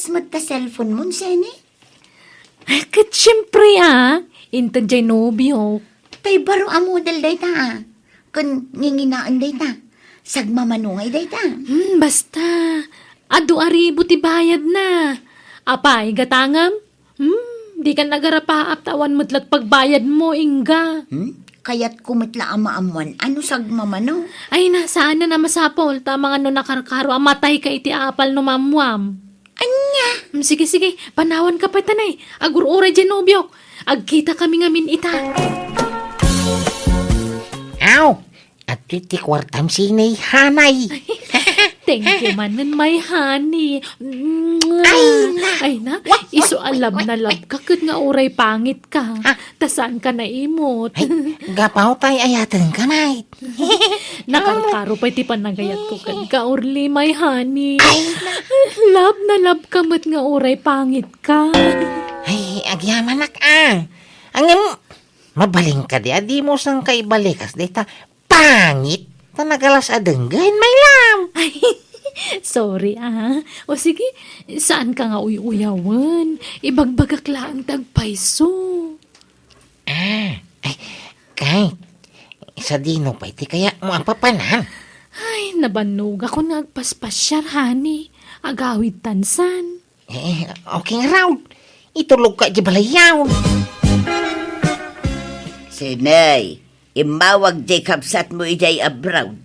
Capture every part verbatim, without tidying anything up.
met ta cellphone mo, Seni? Ay, ket siempre, ah. Inted jay nobiok. Tay baro a model dayta, ah. Ken nginginaen dayta. Sagmamano ngay dayta. Hmm, basta. Adu a ribu ti bayadna. Apay, gatangem? Hmm, dikan agarapaap ta awan met la't pagbayadmo, ingga. Hmm? Kayatko met la a maammuan a no sagmamano. Ay na, saanen a masapul, ta amangan no nakarkaro a matayka iti apal no maammuam. Ania? Hmm, sige, sige, panawanka pay tanay. Agur-uray jay nobiok. Agkitakami ngamin ita. Aw, adtoy ti kuartam, Seni, hanay. Thank you manen, my honey. Ay na. Ay na, isu a love na love ka ket nga uray pangit ka. Ah. Ta saanka naimot. Ay, gapu ta ay-ayatenka, nay. Nakarkaro pay ti panagayatko kenka, Orly, my honey. Ay na. Love na love ka met nga uray pangit ka. Ay, agyamanak, ah. Ngem, mabalin kadi a dimo sangka ibalikas dayta pangit ta nagalas a denggen, my love. Ay, sorry, ah. O sige, saanka nga uy-uyawen. Ibagbagak laeng ti agpayso. Ah, ay, kay, sadino pay ti kayatmo a papanan? Ay, nabannogakon nga agpaspasiar, honey. Agawid tansan. Eh, okay ngarud. Itulogka idiay balayyo. Seni, immawag jay kabsatmo idiay abroad.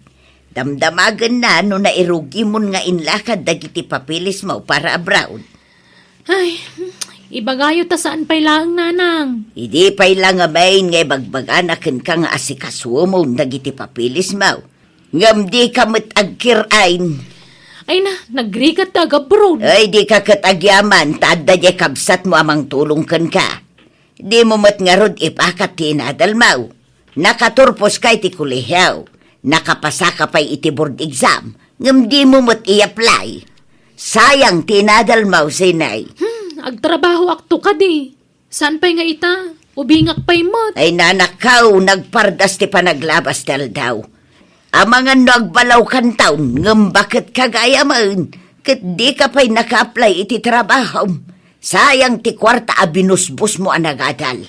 Damdamagenna no nairugimon nga inlakad dagiti papeles mo para abroad. Ay, ibagayo ta saan pay laeng, nanang. Idi pay la ngamin nga ibagbagana kenka nga asikasuemon dagiti papeles mo. Ngem dika met agkir-ain. Ay na, nagrigat ta agabroad. Ay, dika ket agyaman, ta adda jay kabsatmo a mangtulong kenka. Dimo met ngarud ipakat ti inadalmo. Nakaturposka iti kolehio. Nakapasaka pay iti board exam. Ngem dimo met i-apply. Sayang ti inadalmo, Seni. Hmm, agtrabahoakto kadi. Saan pay nga ita? Ubingak pay met. Ay, nanakkaw, nagpardas ti panaglabas ti aldaw. Amangan no agbalawkan taon, ngem baket ka gayamen, ket dika pay naka-apply iti trabahom. Sayang ti kuarta a binusbosmo a nagadal.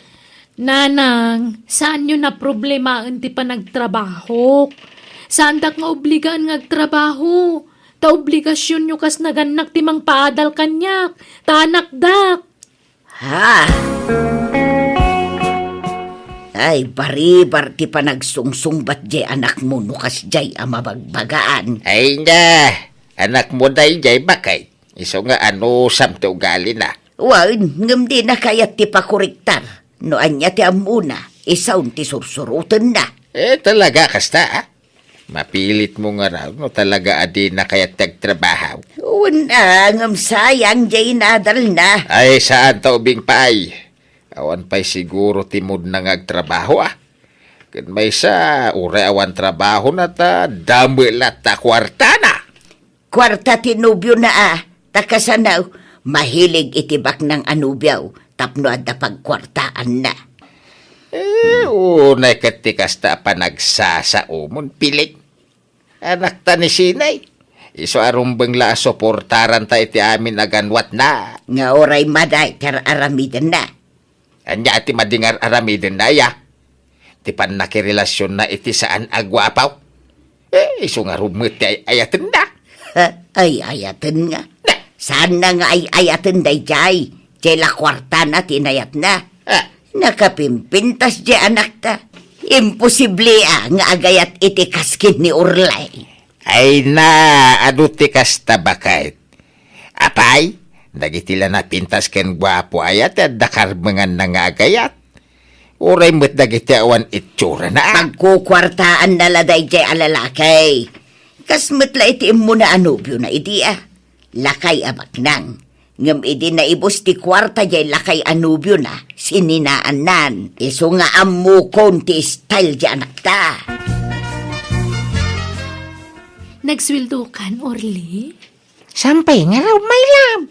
Nanang, saanyo naproblemaen ti panagtrabahok. Saandak nga obligaan nga agtrabaho. Ta obligasionyo kas nagannak ti mangpaadal kaniak. Ta anakdak. Ha? Ay, baribar ti panagsungsungbat jay anakmo no kasjay a mabagbagaan. Ay na, anakmo dayjay, baket. Isu nga anusam ti ugalina. Wen, ngem dina kayat ti pakorektar. No ania ti ammona, isun ti sursurotenna. Eh, talaga kasta, ah? Mapilitmo ngarud no talaga a dina kayat ti agtrabaho. Wen, ah, ngem sayang jay inadalna. Ay, saan ta ubing pay. Awan pay siguro ti moodna nga agtrabaho, ah. Ken maysa, uray awan trabahona ta dame latta kuartana. Kuarta ti nobiona, a, ta kasano, mahilig iti baknang a nobio tapno adda pagkuartaanna. Eh, unay ket ti kasta a panagsasaomon, pilik. Anakta ni Seni. Isu a rumbeng la a suportaranta iti amin a ganwatna. Nga uray madi ti ar-aramidenna. Ania ti madi nga ar-aramidenna, aya? Ti pannakirelasionna iti saan a guapo. Eh, isu ngarud met ti ay-ayatenna. Ay-ayatenna? Na. Saanna nga ay-ayaten dayjay? Jay la kuartana ti inayatna. Ah. Nakapimpintas jay anakta. Imposible a nga agayat iti kas ken ni Orly. Ay na, adu ti kasta, baket. Apay, dagiti la napintas ken guapo aya ti adda karbenganna nga agayat? Uray met dagiti awan itsurana, a? Pagkukuartaanna la dayjay a lalaki. Kas met la iti immuna a nobiona idi, a. Lakay a baknang. Ngem idi naibus ti kuarta jay lakay a nobiona, sininaannan. Isu nga ammokon ti style jay anakta. Nagsueldokan, Orly? Saan pay ngarud, my love?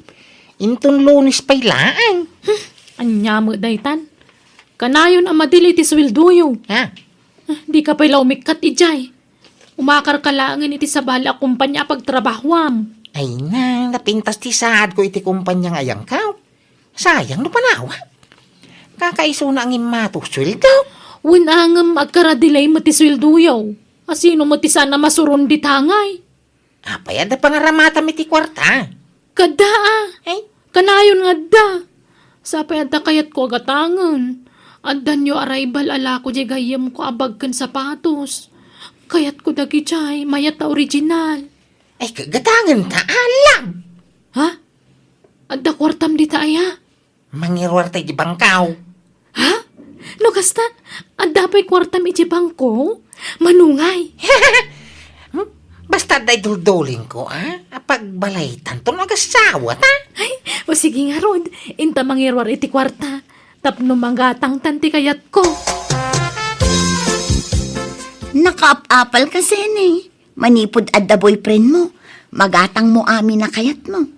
Inton Lunes pay laeng. Hmm, ania met daytan? Kanayon a madili ti sueldoyo. Ha? Ah, dika pay la umikkat idiay. Umakarka laengen iti sabali a kompania a pagtrabahoam. Ay na, napintas ti saadko iti kompania nga ayangkaw. Sayang no panawak. Kakaisuna ngem mato sueldo. Wen a ngem agkaradelay met ti sueldoyo. Asino met ti saan a masuron dita ngay? Apay, adda pangaramatam iti kuarta? Kadda a. Ay. Kanayon nga adda. Sapay adda kayatko a gatangen. Addanyo arrival a lako diay gayyemko a bag ken sapatos. Kayatko dagidiay, mayat a original. Ay, ka-, gatangen ta, alam. Ha? Adda kuartam dita aya? Mangiruar ta iti bangkaw. Ha? No kasta, adda pay kuartam iti bangko? Manungay. Hmm? Basta adda iduldulingko, a? Apagbalaytan to no agassawa ta. Ay, o sige ngarud, inta mangiruar iti kuarta. Tapno magatangtan ti kayatko. Nakaap-apal ka, Sene. Manipud adda boyfriend mo, magatang mo amin a kayat mo.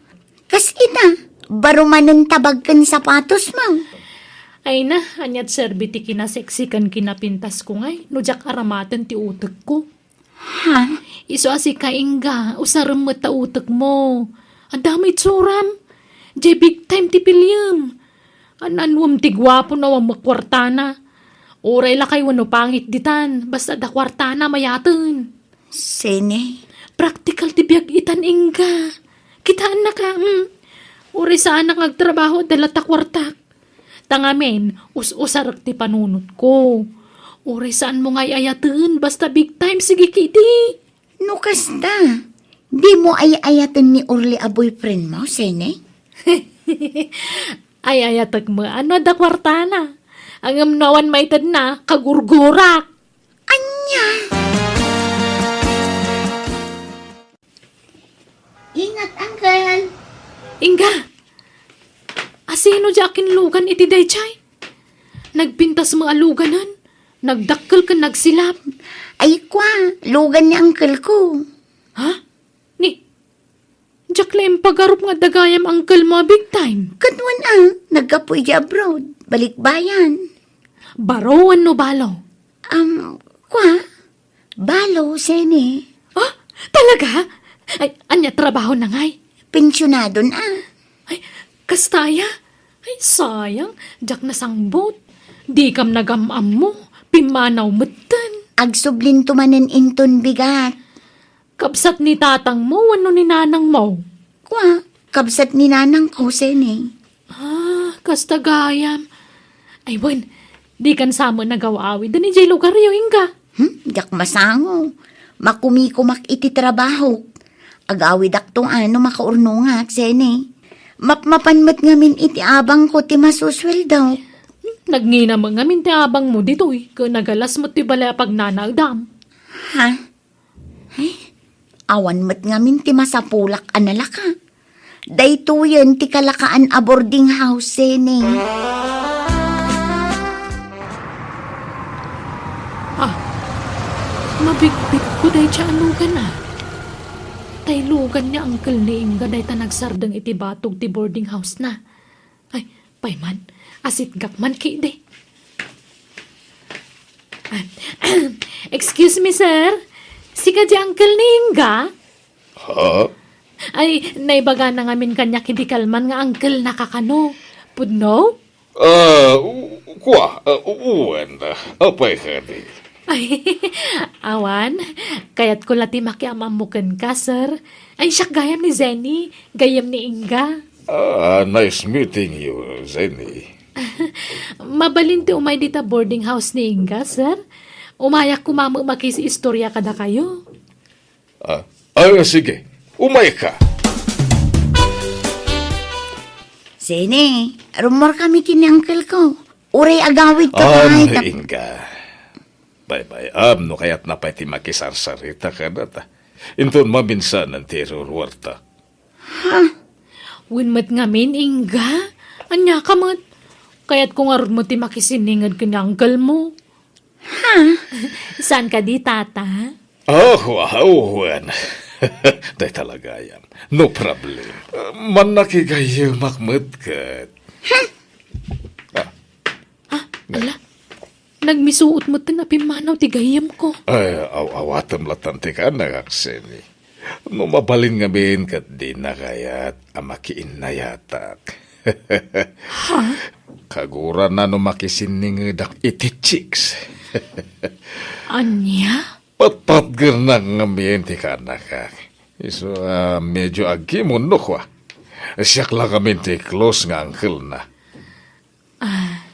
Kas ita, baro manen ta bag ken sapatos mo. Ay na, aniat serbi ti kinasexy ken kinapintas ko ngay, no diak aramaten ti utek ko. Ha? Isu a sika, Inga, usarem met ta utek mo. Adda met isuram. Diay big time ti piliem. An-anuem ti guapo no awan met kuartana. Uray lakay wenno pangit ditan, basta adda kuartana, mayaten. Sene? Praktikal ti biag itan, Inga. Kitaennaka, mm. Uray saanak nga agtrabaho, adda latta kuartak. Ta ngamin, us-usarek ti panunotko. Uray saanmo nga ay-ayaten, basta big time, sige ketdi. No kasta, dimo ay-ayaten ni Orly a boyfriend mo, Sene? Ay-ayatek met, no adda kuartana. Ngem no awan maitedna, kagurgurak. Ania? Ingat, Uncle. Inga! Asino diay akinlugan iti daydiay? Nagpintas met a luganen, nagdakkel ken nagsilap. Ay, kua, lugan ni uncle ko. Ha? Ni, diak la impagarup nga adda gayam uncle mo a big time. Ket wen a, naggapu idiay abroad, balikbayan. Baro wenno balo? Um, kua, balo, Sene. Ah, talaga? Ay, ania trabahona ngay? Pensionadon a. Ay, kasta aya? Ay, sayang, diak nasangbut. Dikam nagam-ammo, pimmanaw metten. Agsublinto manen inton bigat. Kabsat ni tatangmo wenno ni nanangmo? Kua, kabsat ni nanangko, Sene. Ah, kasta gayam. Ay, wen, dikan sa met nagaw-awid idiay lugaryo, Inga? Hmm, diak masango. Makumikumak iti trabahok. Agawidakto a no makaurnongak, Sene. Mapmapan met ngamin iti abangko ti masusueldo. Hmm, nagngina met ngamin ti abangmo ditoy, ket nagalas met ti balay a pagnanaedam. Ha? Eh, awan met ngamin ti masapulak a nalaka. Daytoyen ti kalakaan a boarding house, Sene. Ah, mabitbitko dayta a lugan a. Tay lugan ni Uncle ni Inga dayta nagsardeng iti batog ti boarding house na. Ay, pay man, asitgak man ketdi. Ah, excuse me, sir. Sika di uncle ni Inga? Ha? Ay, naibagana ngamin kaniak idi kalman nga uncle na ka kano. Pudno? Ah, u-, kua, ah, u-, wen, ah, apay kadi? Ay, awan, kayatko la ti makiam-ammo kenka, sir. Ay, siak gayam ni Zenny, gayyem ni Inga. Ah, nice meeting you, Zenny. Mabalin ti umay dita boarding house ni Inga, sir? Umayak koma met makiistorya kadakayo. Ah, ah, sige. Umayka. Zenny, rummuarkami ken ni uncle ko. Uray agawidka. Ah, pay, tap- Inga. Baybay-am no kayatna pay ti makisarsarita kadata. Inton maminsanan ti iruruarta. Ha? Wen met ngamin, Inga? Ania ka met? Kayatko ngarud met ti makisinninged ken ni uncle mo. Ha? Saan kadi, Tata? Oh, wow, wen. Dayta la gayam. No problem. Mannakigayyemak met ket. Ha? Ah. Ah, ala. Nagmisuot metten a pimmanaw ti gayyemko. Ay, aw-, awatem latan ti kaannak, Zenny. No mabalin ngamin ket dina kayat a makiinnayatak. Ha? Kagurana no makisinningedak iti chicks. Ania? Patpatgernak ngamin ti kaanakak. Isu a medyo agkimon no kua. Siak la ngamin ti close nga uncle-na. Ah,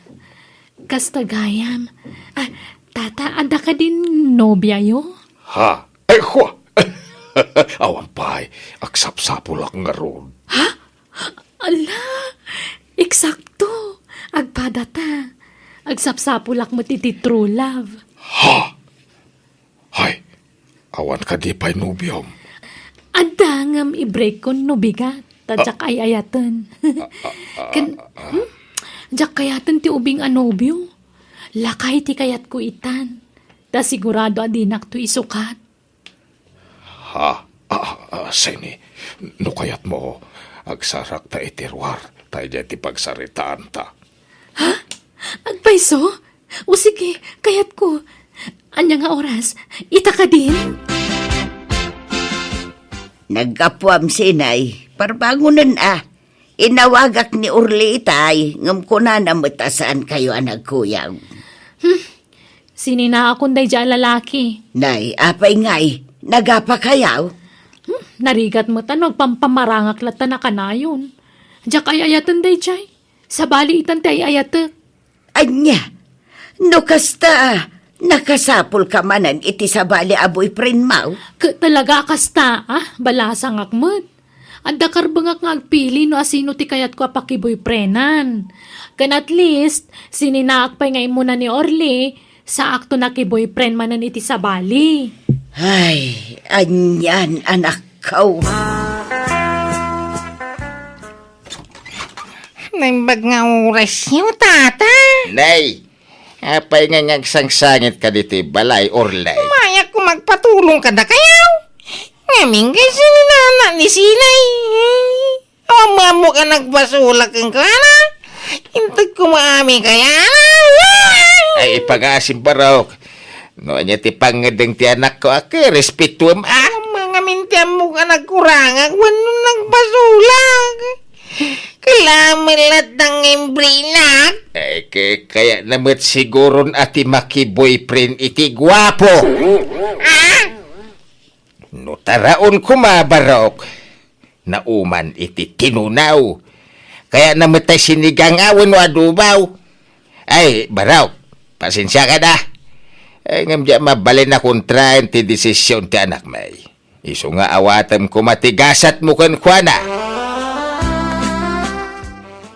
kasta gayam. Ah, tata, adda kadin nobiayo? Ha? Ay, kua! Awan pay, agsapsapulak ngarud. Ha? Ala, eksakto. Agpadata. Agsapsapulak met iti true love. Ha? Hay, awan kadi pay nobiom? Adda ngem i-break-kon no bigat, ta diak ay-ayaten. Ken, hmm? Diak kayaten ti ubing a nobio. Lakay ti kayatko itan. Ta sigurado a dinakto isukat. Ha? Ah, ah, Seni, no kayatmo, agsarakta iti ruar, ta idiay ti pagsaritaanta. Ha? Agpayso? O sige, kayatko. Ania nga oras? Ita kadin? Naggapuam, Senay. Parbangonen a. Inawagak ni Orly itay, ngem kunana met a saankayo a nagkuyog. Hmm. Sininaakon daydiay a lalaki. Nay, apay ngay? Nagapakayaw? Hmm. Narigat met a no agpampamarangak latta a kanayon. Diak ay-ayaten daydiay. Sabali itan ti ay-ayatek. Ania? No kasta, nakasapulka manen iti sabali a boyfriendmo? Ket talaga a kasta, ah? Balasangak met. Adda karbengak nga agpili no asino ti kayatko a pakiboyfriendan. Ken at least, sininaak pay nga immuna ni Orly, saakto nakiboyfriend manen iti sabali. Ay, anian, anakko. Naimbag nga orasyo, Tata. Nay, apay nga ngagsangsangit ka ditoy balay, Orly? Umayak ko magpatulong kadakayo. Ngamin kay sininana ni Sinay. Awan mo ka nagpasulak ken kuana. Inted ko maami kayana. Ay, ipagasim, Barok. No ania ti pangngedeng ti anakko, a, ket respetuem, a. Awan ngamin ti ammok a nagkurangak wenno nagpasulak. Kailangan met latta nga imbrinak. Ay, kay, kayatna met siguron a ti makiboyfriend iti guapo. Ah? No taraon koma, Barok, nauman iti tinunaw. Kayatna met tay sinigang a wenno adobaw. Ay, Barok, pasensiakan a. Ay, ngem diak mabalin a kontraen ti desisyon ti anakmi. Isu nga awatem koma ti gasatmo kenkuana.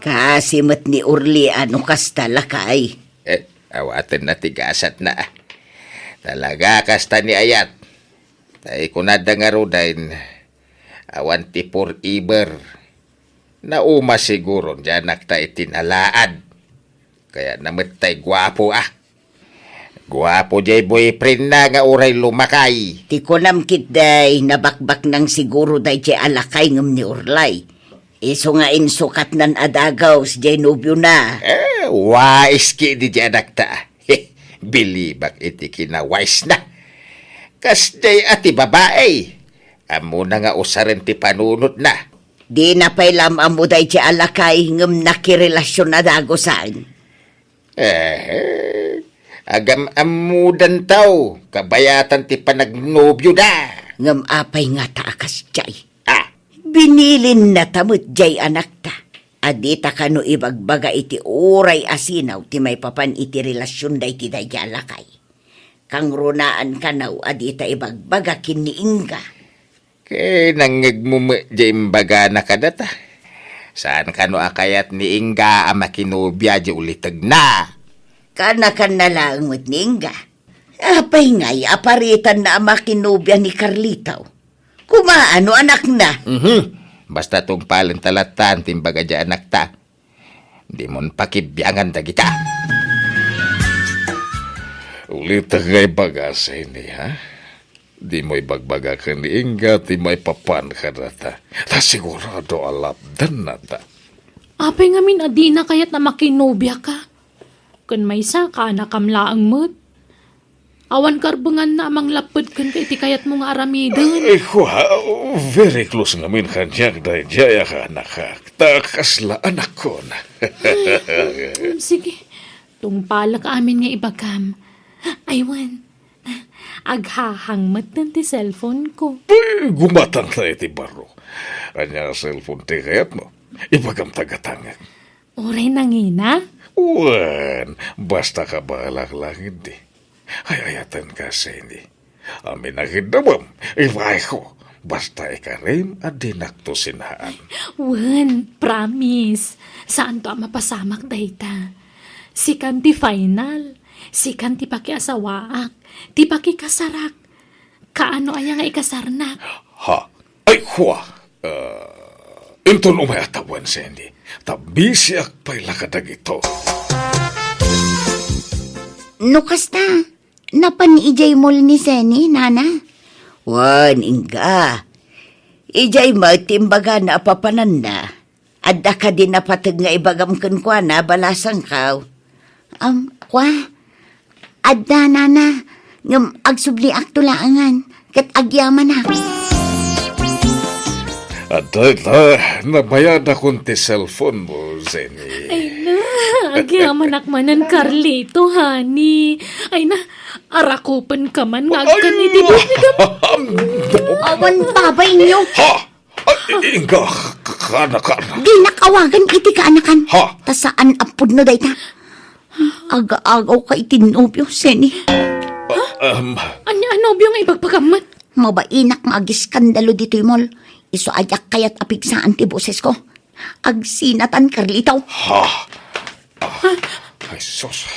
Kaasi met ni Orly a no kasta, lakay. Eh, awatenna ti gasatna. Talaga kasta ni ayat. Tay kunada ngaruden, awan ti forever. Nauma siguron ti anakta iti nalaad. Kayatna met tay guapo, a. Guapo diay boyfriendna nga uray lumakay. Ti kunam ketdi, nabakbaknang siguro daydiay a lakay ngem ni Orly. Isu nga insukatnan a dagus diay nobiona. Eh, wais ketdi diay anakta. Bilibak iti kinawaisna. Kasdiay a ti babai. Ammona nga usaren ti panunotna. Dina pay la am-ammo daydiay a lakay ngem nakirelasion a dagusan. Eh, agam-ammodanto, kabayatan ti panagnobioda. Ngem apay ngata a kasdiay? Ah. Binilinna ta met diay anakta a dita kano ibagbaga iti uray a sinaw ti maipapan iti relasionda iti daydiay a lakay. Kangrunaan kano a dita ibagbaga ken ni Inga. Ket nangngegmo met diay imbagana kadata. Saan kano a kayat ni Inga a makinobia diay ulitegna? Kanakanna laeng met ni Inga. Apay ngay a paritanna a makinobia ni Carlito? Koma no anakna. Mhm. Basta tungpalenta latta ti imbaga diay anakta. Dimon pakibiangan dagita. Ulitek nga ibaga, Seni, ha? Dimo ibagbaga ken ni Inga ti maipapan kadata. Ta sigurado a lapdennata. Apay ngamin a dina kayat a makinobiaka? Ken maysa, kaanakam laeng met. Awan karbenganna a manglapped kenka iti kayatmo nga aramiden. Ay, kua, very close ngamin kaniak daydiay a kaanakak. Ta kasla anakkon. Mm, sige. Tungpalek amin nga ibagam. Ay, wen. Aghahang metten ti cellphone ko. Ay, gumatangta iti baro. Ania a cellphone ti kayatmo? Ibagam ta gatangek. Uray nangina? Wen, basta kabaelak laeng idi. Ay-ayatenka, Seni. Amin a kiddawem, ibaeko. Basta ikarim a dinakto sinaan. Wen, promise. Saanto a mapasamak dayta. Sikan ti final. Sikan ti pakiasawaak. Ti pakikasarak. Kaano aya nga ikasarnak? Ha? Ay, kua. Ah, inton umay a tawen, Sandy. Ta bisiak pay la kadagito. No kasta, napan idiay mall ni Seni, nana? Wen, ingga. Idiay met ti imbagana a papananna. Adda kadi napateg nga ibagam kenkuana, balasangkaw? Am, kua? Adda, nana, ngem agsubliakto laengen, ket agyamanak. Adda ita, nabayadakon ti cellphone mo, Zenny. Ay na, agyamanak manen, Carlito, honey. Ay na, arakupenka man nga agkan iti Ay, buligam. Awan babainyo. Ha? Ay, ingga, kaanakan. Dinak awagan iti kaanakan. Ha? Ta saan a pudno dayta. Aga-agaw ka iti nobio, Seni. Ah, um, Ania a nobio nga ibagbagammet? Mabainak nga agiskandalo ditoy mall. Isu a diak kayat a pigsaan ti bosesko. Agsinatan, Carlito. Ha? Ah, ay, sus.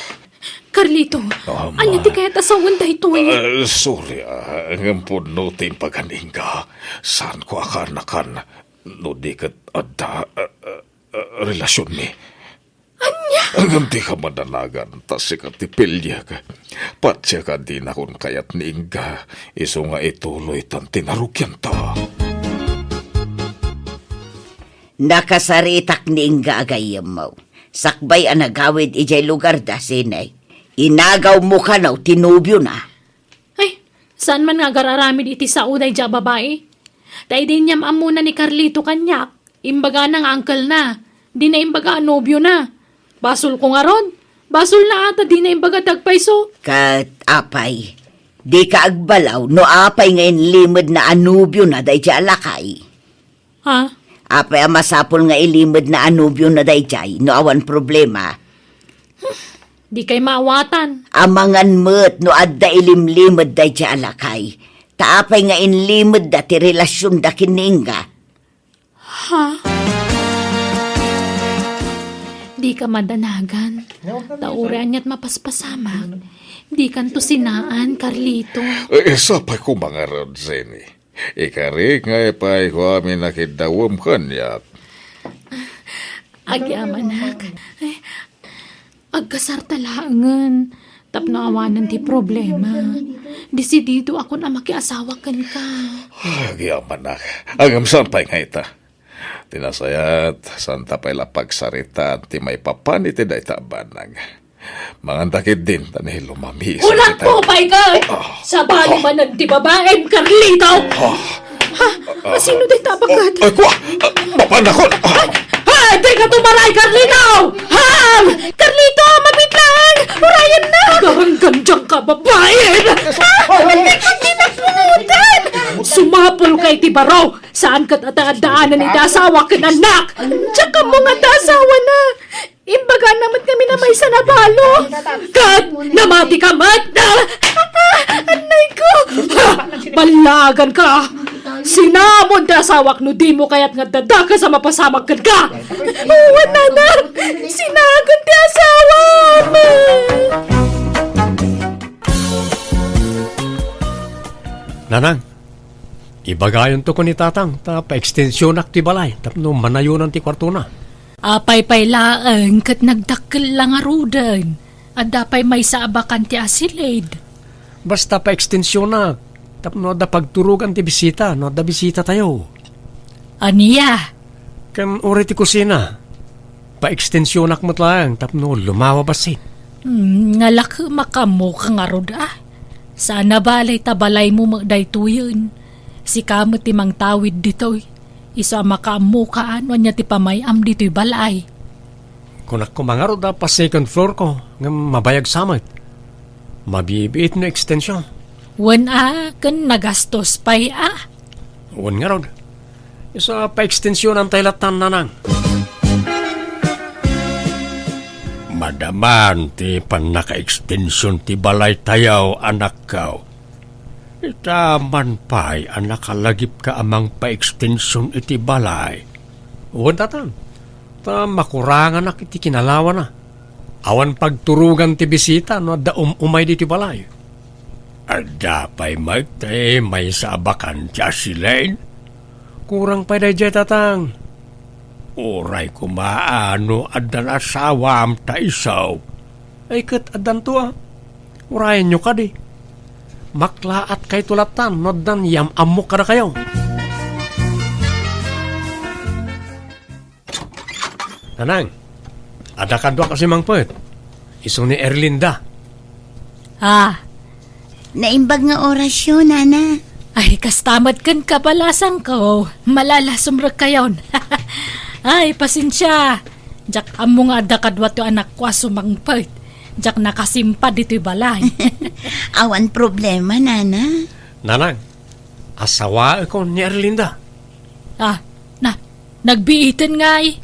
Carlito, Um, ania ti kayat a sawen daytoy? Ah, sorry, ah, ngem pudno ti impagan, ingga. Saanko a kaanakan no di ket adda, ah, ah, ah, relasionmi. Ania? Ngem dika madanagan, ta sika ti piliek. Patiek a dinakon kayat ni ingga, isu nga ituloytan ti narugianta. Nakasaritak ni ingga a gayyemmo. Sakbay a nagawid idiay lugarda, Seni, inagawmo kano ti nobiona. Ay, saan man nga agar-aramid iti sao daydiay a babai? Ta idi inyam-ammona ni Carlito kaniak, imbagana nga uncle-na, dina imbaga a nobiona. Basolko ngarud, basolna a ta dina imbaga ti agpayso. Ket apay, dika agbalaw no apay nga inlimedna a nobiona daydiay a lakay? Ha? Apay a masapul nga ilimedna a nobiona daydiay no awan problema? Dikay maawatan. Amangan met no adda ilimlimed daydiay a lakay. Ta apay nga inlimedda ti relasionda ken ni ingga? Ha? Dika madanagan. Ta uray aniat mapaspasamak, dikanto sinaan, Carlito. Eh, sapay koma ngarud, Zenny. Ikarik nga ipayko amin a kiddawem kaniak. Agyamanak. Ay, agkasarta laengen tapno awanen ti problema. Desididoakon a makiasawa kenka. Agyamanak. Ngem saan pay nga ita? Ti nasayaat, saanta pay la pagsaritaan ti maipapan iti dayta a banag. Manganta ketdin, ta ni lumami. Unak po, pay ka! Ah, ah, Sabali ah. Manen ti babaem, Carlito! Ah. Ha? Ah, sino dayta a baket? Ay, kua! Ah, mapanakon! Ah. Ha? Dika tumaray, Carlito! Ha? Carlito, mabitlang! Urayan na! Garanggan dyan ka, babae! Ha? Hindi ka kinapunutan! Sumapol ka iti baro! Saan ket adda-addaanan iti asawa ken annak? Diak ammo nga adda asawana. Imbagana met ngamin a maysa a balo. Ket namati ka met. Ah, ah, annay ko. Ha, ballagan ka. Sinamon ti asawak no dimo kayat nga adda dakes a mapasamak kenka. Wen, nana. Sinagan ti asawam. Nanang, ibagayonto ken ni Tatang ta paekstensionak ti balay tapno manayonan ti kuartona. Apay pay laeng ket nagdakkel la ngaruden. Adda pay maysa a bakan ti asilid. Basta paekstensionak tapno adda pagturogan ti bisita no adda bisitatayo. Ania? Ken uray ti kusina, paekstensionak met laeng tapno lumawa bassit. Hmm, ngalak makamo ka ngarud, ah. Saan a bale ta balaymo met daytoyen. Sika met ti mangtawid ditoy. Isu a makaammoka no ania ti pamay-am ditoy balay. Kunak koma ngarud a pa-second floor ko, ngem mabayag sa met. Mabibiit no extension. Wen a, ken nagastos pay a. Wen ngarud. Isu a pa-extensionan tay lattan, Nanang. Madaman ti pannaka-extension ti balaytayo, anakko. Ita man pay a nakalagipka a mangpa-extension iti balay. Wen, Tatang, ta makuranganak iti kinalawana. Awan pagturogan ti bisita no adda um-umay ditoy balay. Adda pay met ti maysa a bakante a silin. Kurang pay daydiay, Tatang. Uray koma a no addan asawam ta isu. Ay, ket addanto a. Urayenyo kadi. Maklaatkayto lattan no addan yam-ammok kadakayo. Nanang, adda kaduak a simangpet. Isu ni Erlinda. Ah. Naimbag nga orasyo, Nana. Ay, kasta met ken kabalasangko. Malalasumrekkayon. Ay, pasensia. Diak ammo nga adda kaduato anakko a sumangpet. Diak nakasimpad ditoy balay. Awan problema, Nana. Nanang, asawaekon ni Erlinda. Ah, na, nagbiiten ngay.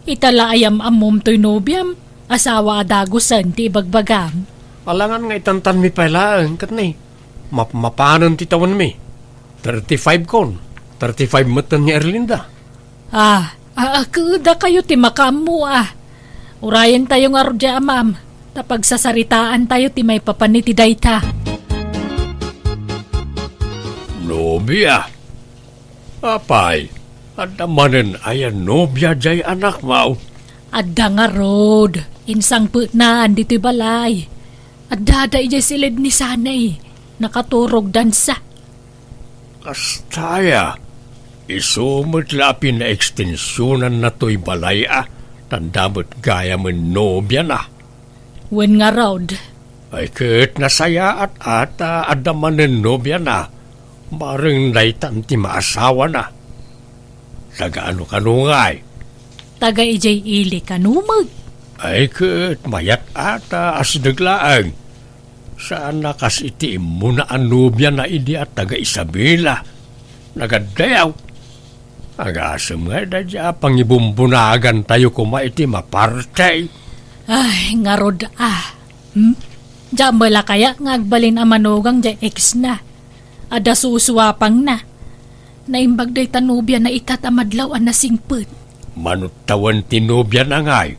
Ita la a yam-ammom toy nobiam, asawa a dagusen ti ibagbagam. Alangan nga itantanmi pay laeng, ket ni, mapmapanen ti tawenmi. Thirty-five kon, thirty-five metten ni Erlinda. Ah, a, a, kadakayo ti makaammo, ah. Urayentayo ngarud diay amam, ta pagsasaritaantayo ti maipapan iti dayta. Nobia? Apay, adda manen aya nobia diay anakmo? Adda ngarud, insangpetnaan ditoy balay. Addada idiay siled ni Sanay, nakaturog dansa. Kasta aya, isu met la a pinaekstensionanna toy balay a, ta adda met gayamen nobiana. Wen ngarud. Ay, ket nasayaat a ta adda manen nobiana, bareng daytan ti maasawana. Taga ano kano ngay? Taga idiay ili kano met. Ay, ket mayat a ta asideg laeng. Saan a kas iti immuna a nobiana idi a taga Isabela. Nagaddayaw. Agasem ngay daydiay a pangibumbunagantayo koma iti maparti. Ay, ngarud a. Hmm? Diak met la kaya nga agbalin a manugang diay ex na. Adda susuapangna. Naimbag dayta nobiana ita ta madlaw a nasingpet. Mano tawen ti nobiana ngay?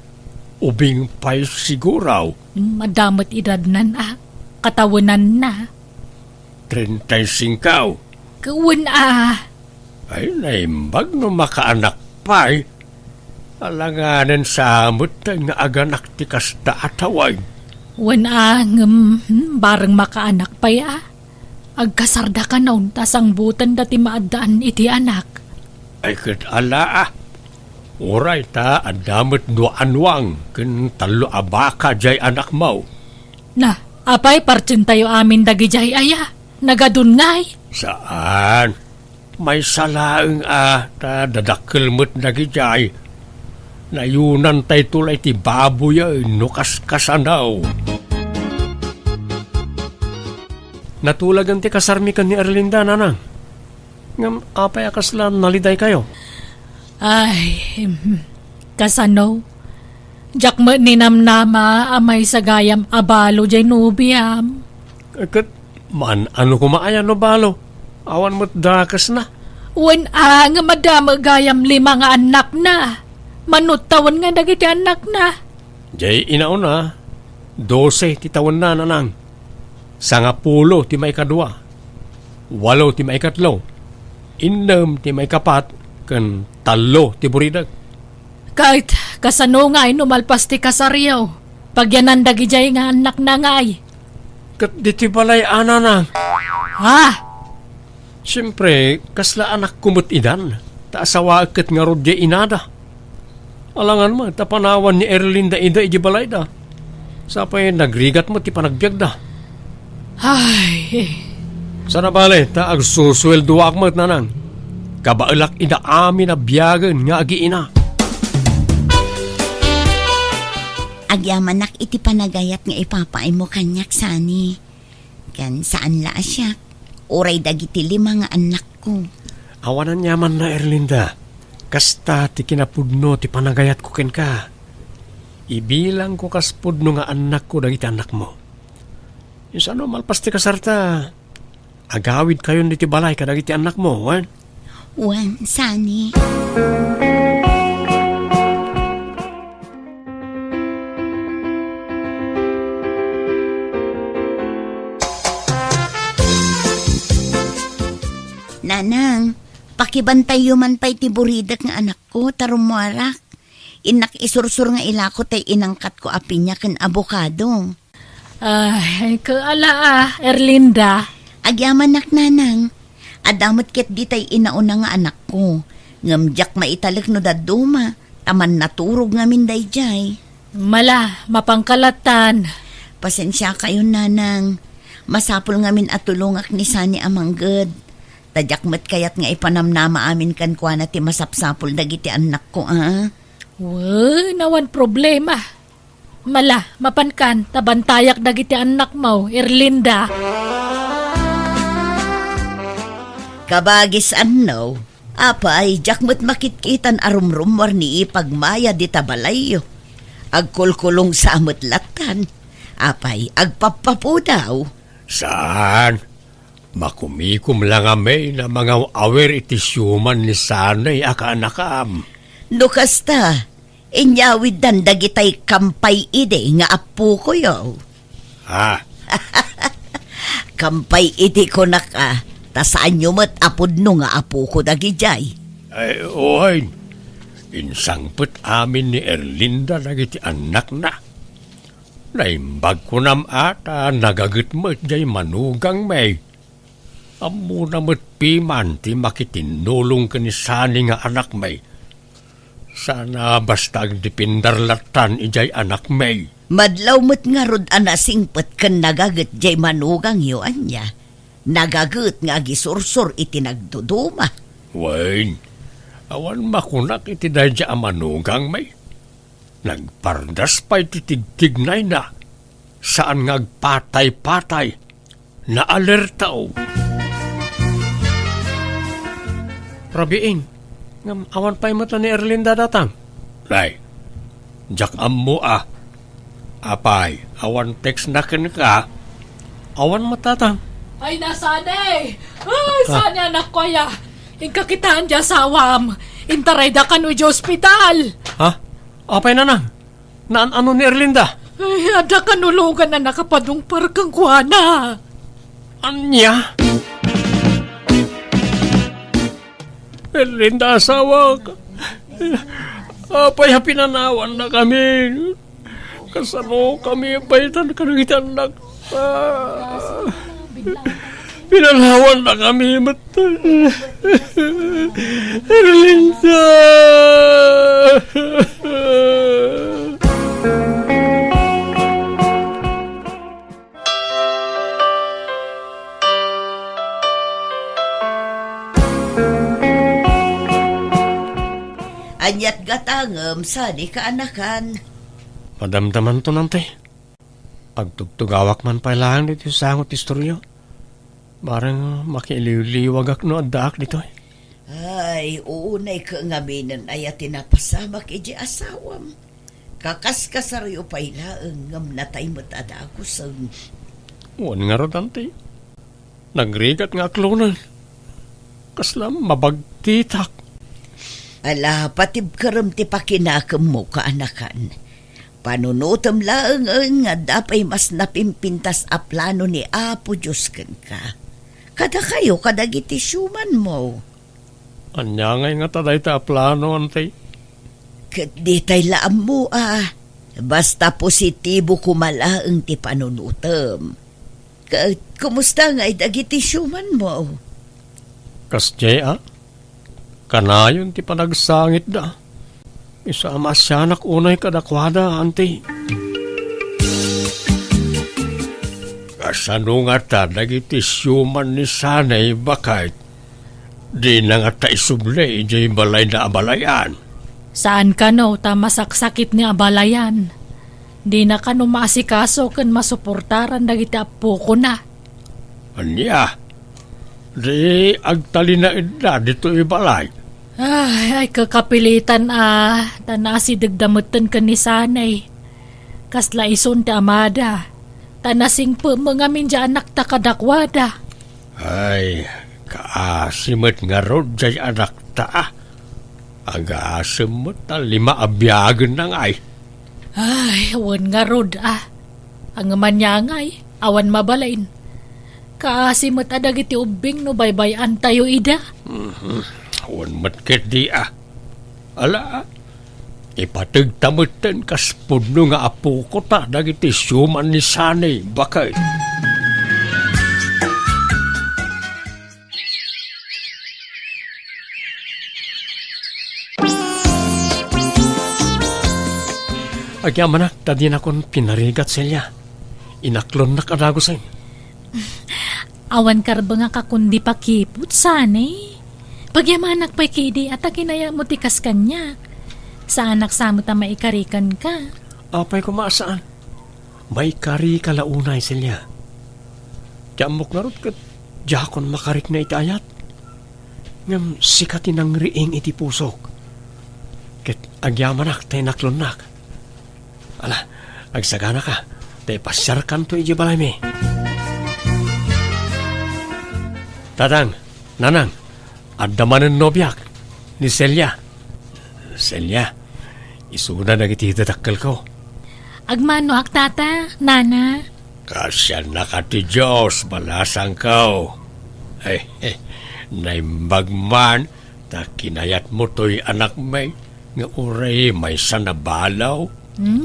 Ubing pay siguro. Hmm, adda met edadnan a. Katawenanna. Treinta y cinco. Wen a. Ay, naimbag no makaanak pay. Alanganen sa met nga aganak ti kasta a tawen. Wen a, ngem, hmm, bareng makaanak pay a. Agkasarda kanon ta sangbutenda ti maaddaan iti anak. Ay, ket ala a. Uray ta adda met dua a nuang ken tallo a baka diay anakmo. Na, apay, partentayo amin dagidiay aya? Nagadun ngay? Saan. Maysa laeng a ta dadakkel met dagidiay. Nayunantayto la iti baboy a no kaskasano. Natulagen ti kasarmi ken ni Erlinda, Nanang. Ngem apay a kasla nalidaykayo? Ay, hmm, kasano? Diak met ninamnama a maysa gayam a balo diay nobiam. Eh, ket man-ano koma aya no balo? Awan met dakesna. Wen a, ngem adda met gayam lima nga annakna. Mano tawen nga dagiti annakna? Diay inauna, dose ti tawenna, Nanang. Sangapulo ti maikadua, walo ti maikatlo, innem ti maikapat, ken tallo ti buridek. Ket kasano ngay no malpas ti kasaryo? Pagyanan dagidiay nga annakna ngay? Ket ditoy balay a, Nanang. Ha? Siempre, kasla anakko met idan, ta asawaek ket ngarud diay inada. Alangan met ta panawan ni Erlinda ida idiay balayda. Sapay nagrigat met ti panagbiagda. Ay. Saan a bale, ta agsusueldoak met, nanang. Kabaelak ida amin a biagen nga agiina. Agyamanak iti panagayat nga ipapaaymo kaniak, Sani. Ken saan la a siak, uray dagiti lima nga annakko. Awan aniamanna, Erlinda. Kasta ti kinapudno ti panagayatko kenka. Ibilangko kas pudno nga annakko dagiti annakmo. Insano malpas ti kasarta, agawidkayon iti balay kadagiti annakmo, wen? Wen, Sani. Nanang, pakibantayyo man pay ti buridek nga anakko, ta rummuarak. Innak isursur nga ilako tay inangkatko a piña ken abokado. Ay, kaala a, Erlinda. Agyamanak, nanang. Adda met ket ditay inauna nga anakko. Ngem diak maitalek no dadduma, ta mannaturog ngamin daydiay. Mala, mapanka lattan. Pasensiakayon, nanang. Masapul ngamin a tulongak ni Sani a mangged. Ta diak met kayat nga ipanamnama amin kenkuana ti masapsapul dagiti annakko, a? Wen, awan problema. Mala, mapankan, ta bantayak dagiti annakmo, Erlinda. Kabagis anno, apay, diak met makitkitan a rumrummuar ni ipagmaya dita balayyo. Agkulkulong sa met lattan. Apay, agpappapudaw. Saan? Makumikom la ngamin a mangaw-awir iti siuman ni Sani a kaanakam. No kasta, inyawiddan dagitay kampay idi nga appokoyo. Ha? Kampay idi kunak a, ta saanyo met a pudno nga apoko dagidiay. Ay, wen. Insangpet amin ni Erlinda dagiti annakna. Naimbag kunam a ta nagaget met jay manugangmi. Ammona met piman ti makitinnulong ken ni Sani nga anakmi. Sana basta agdipindar lattan idiay anakmi. Madlaw met ngarud a nasingpet ken nagaget jay manugangyo, ania? Nagaget nga agisursor iti nagduduma. Wen, awan makunak iti daydiay a manugangmi. Nagpardas pay ti tigtignayna. Saan nga agpatay-patay. Naalertao. Rabiin, ngem awan pay met ni Erlinda datang. Nay, diak ammo a. Apay, awan text na kenka? Awan met datang. Ay, na, Sani! Ay, ah. Sani, anakko, aya. Inka kitaan di asawam. Intarayda kano iti ospital. Ha? Apay, nanang? Naan-ano ni Erlinda? Ay, adda kanulogan a nakapadungpar kenkuana. Ania? Erlinda, asawak. Apay a pinanawannakami? Kasano kami paytan kadagiti annak? Ah, pinanawannakami met. Erlinda! Aniat gatangem sadi kaanakan? Madamdamanto, Nanti. Agtugtugawak man pay laeng ditoy sango ti istoryo. Bareng makiiliwliwagak no addaak ditoy. Ay, unay ka ngaminen aya ti napasamak iti asawam. Kakaskasaryo pay laeng ngem natay met a dagusen. Wen ngarud, Auntie. Nagrigat nga aklonen. Kasla mabagtitak. Ala, patibkerem ti pakinakemmo, kaanakan. Panunotem laengen nga adda pay mas napimpintas a plano ni Apo Dios kenka. Kadakayo kadagiti siumanmo. Ania ngay ngata dayta a plano, Auntie? Ket ditay la ammo a. Basta positibo koma laeng ti panunotem. Ket kumusta ngay dagiti siumanmo? Kasdiay a? Kanayon ti panagsangitda. Isu a maasianak unay kadakuada, Auntie. Kas Sano ngata dagiti siuman ni Sanay, baket? Dina ngata isubli idiay balayna a balayan. Saan kano ta masaksakit ni a balayan. Dina kano maasikaso ken masuportaran dagiti appokona. Ania? Di agtalinaedda ditoy balay? Ay, ay, kakapilitan a, ta naasidegda metten ken ni Sanay. Kasla isun ti amada, ta nasingpet met ngamin diay anakta kadakuada. Ay, kaasi met ngarud diay anakta, a. Agasem met ta lima a biagenna ngay. Ay, wen ngarud, a. Ngem ania ngay, awan mabalin. Kaasi met a dagiti ubbing no baybay-antayo ida. Mhm. Wen met ketdi, a. Ala, ipategta metten kas pudno nga appokota dagiti siuman ni Sanay, baket. Agyamanak ta dinakon pinarigat, Celia. Inaklonnak a dagusen. Awan karbengak a kundi pakiput, Sanay. Pagyamanak pay ketdi a ta kinayatmo ti kas kaniak. Saanak sa met a maikari kenka. Apay koma a saan? Maikarika la unay, Celia. Ti ammok ngarud ket diakon makarikna iti ayat. Ngem sika ti nangriing iti pusok. Ket agyamanak ta inaklonnak. Ala, agsaganaka, ta ipasiarkanto idiay balaymi. Tatang, Nanang, adda manen nobiak, ni Celia. Celia, isuna dagiti dadakkelko. Agmanoak, Tata, Nana. Kaasiannaka ti Dios, balasangko. Eh, eh, naimbag man ta kinayatmo toy anakmi nga uray maysa a balo. Hmm?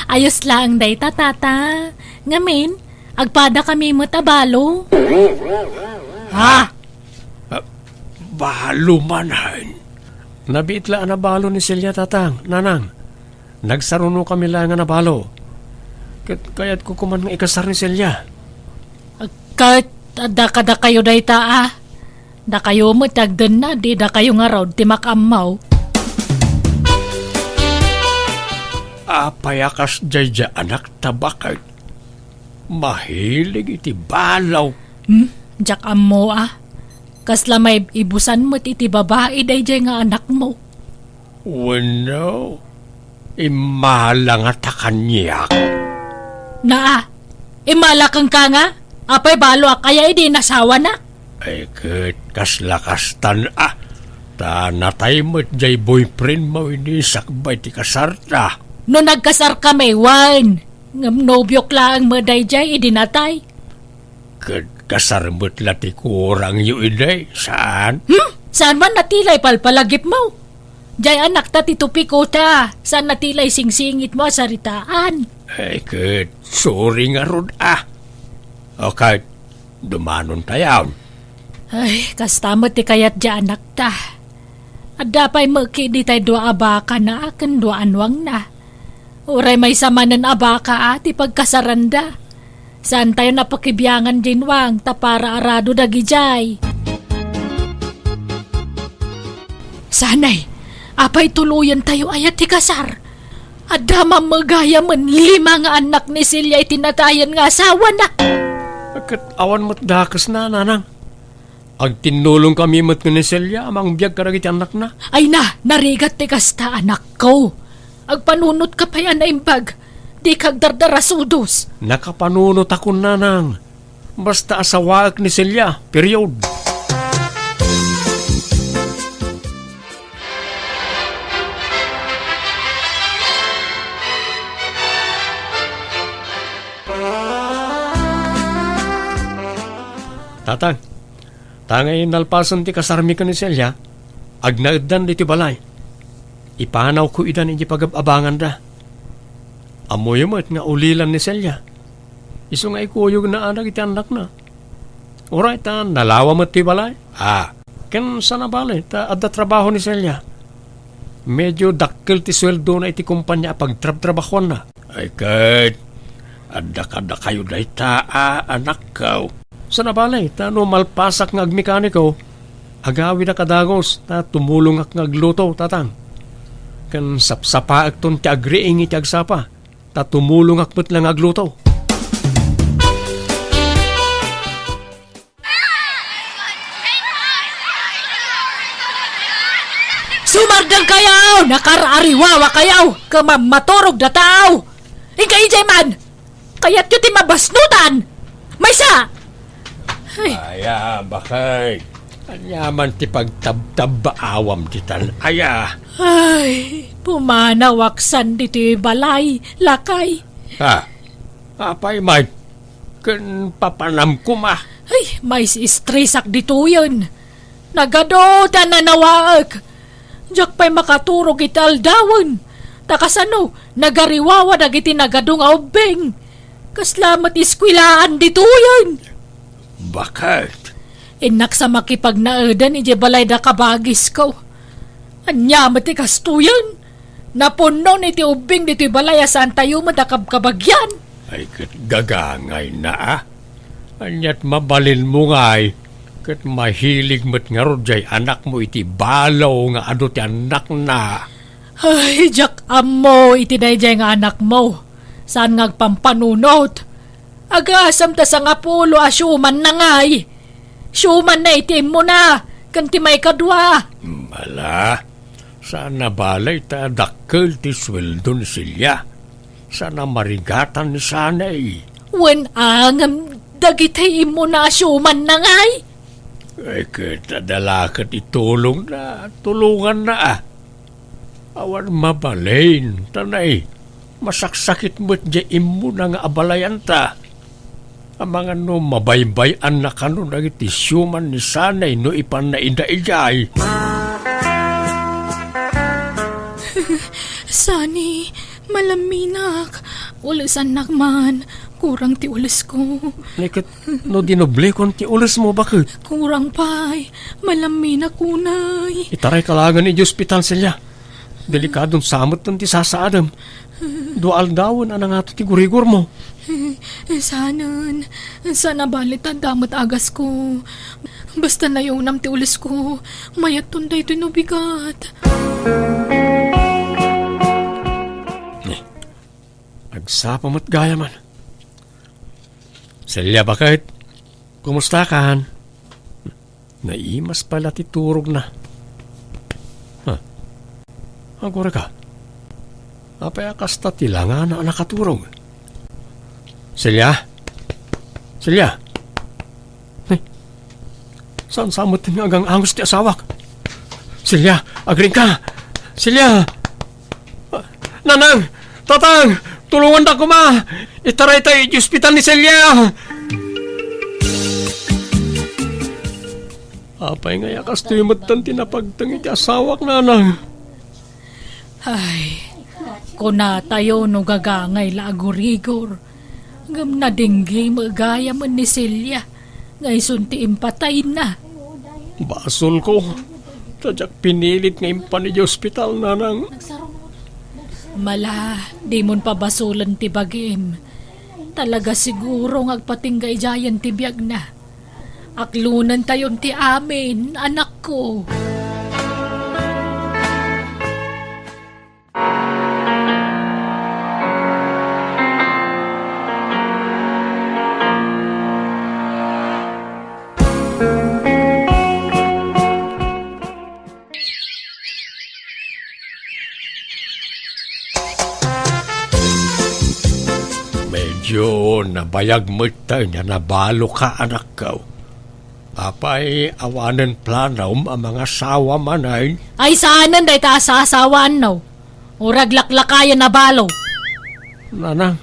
Ayos laeng dayta, Tata. Ngamin, agpadakami met a balo. Ha? Ah, balo manen? Nabiit la a nabalo ni Celia, Tatang, Nanang. Nagsarunokami laeng a nabalo. Ket kayatko koman nga ikasar ni Celia. Ket adda kadakayo dayta, a. Dakayo met ti agdennad, di dakayo ngarud ti makaammo. Apay a kasdiay diay anakta, baket? Mahilig iti balo. Hmm? Diak ammo, a. Kasla maibusan met iti babai daydiay nga anakmo. Wenno, immala ngata kaniak? Naa, immala kenka nga? Apay baloak aya idi inasawanak? Ay, ket kasla kastan, a. Ta natay met diay boyfriendmo idi sakbay ti kasarta. No nagkasarkami, wen. Ngem nobiok laeng met daydiay idi natay. Ket kasar met la ti kurangyo idi, saan? Hmm? Saan man a ti la ipalpalagipmo? Diay anakta ti topiko ta, saan a ti la isingsingitmo a saritaan? Ay, ket, sorry ngarud, a. O ket, dumanontayon. Ay, kasta met ti kayat diay anakta. Adda pay met ketdi tay dua a bakana ken dua a nuangna. Uray maysa manen a baka a ti pagkasaranda. Saantayon a pakibiangan diay nuang ta para arado dagidiay. Sanay, apay tuluyentayo aya ti kasar? Adda mammegayamen lima nga annak ni Celia iti natayen nga asawana. Ket awan met dakesna, nanang. Agtinnulongkami met ken ni Celia a mangbiag kadagiti annakna. Ay na, narigat ti kasta, anakko. Agpanunotka pay a naimbag. Dika agdardarasudos. Nakapanunotakon, nanang. Basta asawaek ni Celia, period. Tatang, ta nga nalpasen ti kasarmi ken ni Celia, agnaeddan ditoy balay. Ipanawko idan iti pagab-abanganda. Ammoyo met nga ulilan ni Celia. Isu nga ikuyogna a dagiti annakna. Uray ta nalawa met ti balay. Ah, ken saan a bale ta adda trabaho ni Celia. Medio dakkel ti sueldona iti kompania a pagtrabtrabahuanna. Ay ket, Adda kadakayo dayta a anakko. Saan a bale, ta no malpasak nga agmekaniko, agawidak a dagus, ta tumulongak nga agluto, tatang. Ken sapsapaekton ti agriing iti agsapa, ta tumulongak met la nga agluto. Sumardengkayo! Nakar-ariwawakayo! Ket mammaturogda tao! Inka idiay man! Kayatyo ti mabasnutan! Maysa! Ay. Aya, baket. Aniaman ti pagtabtabbaawam ditan aya? Ay, pumanawak san ditoy balay, lakay. Ha? Apay met? Ken papanam koma. Ay, maistresak ditoyen. Nagadu ti nanawaek. Diak pay makaturog iti aldawen. Ta kasano, nagariwawa dagiti nagadu nga ubbing. Kasla met eskuelaan ditoyen. Baket? Innak sa makipagnaeden idiay balay da kabagisko. Ania met ti kastoyen? Napunnon iti ubbing ditoy balay a saantayo met a kabkabagian. Ay, ket gagangayna a. Aniat mabalinmo ngay, ket mahilig met ngarud jay anakmo iti balo nga adu ti annakna. Ay, diak ammo iti daydiay nga anakmo. Saan nga agpampanunot? Agasem ta sangapulo a siumanna ngay. Siumanna iti immuna, ken ti maikadua. Ala, saan a bale ta dakkel ti sueldo ni Celia. Saan a marigatan ni Sanay. Wen a ngem dagiti immuna a siumanna ngay? Ay, ket adda la ket itulongna, tulonganna a. Awan mabalin, ta nay, masaksakit met jay immuna nga abalayanta. Amangan no mabaybay-anna kano dagiti siuman ni Sanay no ipanna ida idiay. Sani, malamminak. Ulesannak man. Kurang ti ulesko. Ni ket no dinoblekon ti ulesmo, baket? Kurang pay. Malamminak unay. Itarayka laengen iti ospital, Celia. Delikadon sa metten ti sasaadem. Dua aldawen a nangato ti gurigormo. Saanen. Saan a bale ta adda met agasko. Basta nayunam ti ulesko. Mayatton daytoy no bigat. Agsapa met gayamen. Celia, baket? Kumustakan? Naimas pay la ti turogna. Ha? Agurayka. Apay a kasta ti langana a nakaturog? Celia? Celia? Ay, saan sa met nga agang-angus ti asawak? Celia, agriingka! Celia! Nanang! Tatang! Tulongandak koma! Itaraytayo iti ospital ni Celia! Apay ngay a kastoy metten ti napagteng iti asawak, nanang? Ay, kunatayo no gagangay la a gurigor, ngem nadengge met gayamen ni Celia nga isun ti impatayna. Basolko, ta diak pinilit nga impan idiay ospital, nanang. Mala, dimon pabasolen ti bagim. Talaga siguro nga agpatingga idiayen ti biagna. Aklonentayon ti amin, anakko. Medyo nabayag met ta ania nabaloka, anakko. Apay, awanen planom a mangasawa manen? Ay, saanen dayta a saasawaanno. Uray aglaklakayen a balo. Nanang,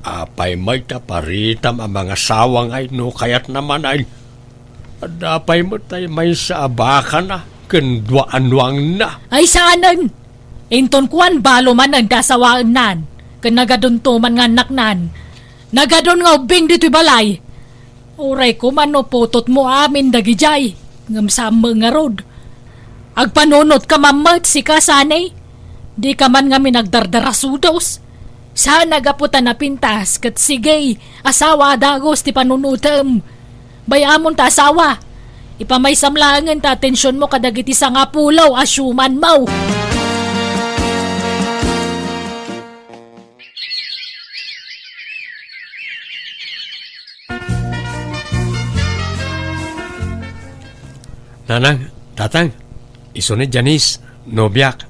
apay met ta paritam a mangasawa ngay no kayatna manen? Adda pay met tay maysa a bakana ken dua a nuangna. Ay, saanen! Inton kuan, balo manen ti asawaennan, ken nagadunto man nga annaknan. Nagadun nga ubbing ditoy balay. Uray koma no putotmo amin dagidiay, ngem saanmo ngarud. Agpanunotka man met, sika, Sani. Dika man ngamin agdardarasudos. Saan a gapu ta napintas ket sige, asawa a dagus ti panunotem. Bay-amon ta asawa. Ipamaysam laengen ta atensionmo kadagiti sangapulo a siumanmo. Nanang, tatang, isu ni Janice, nobiak.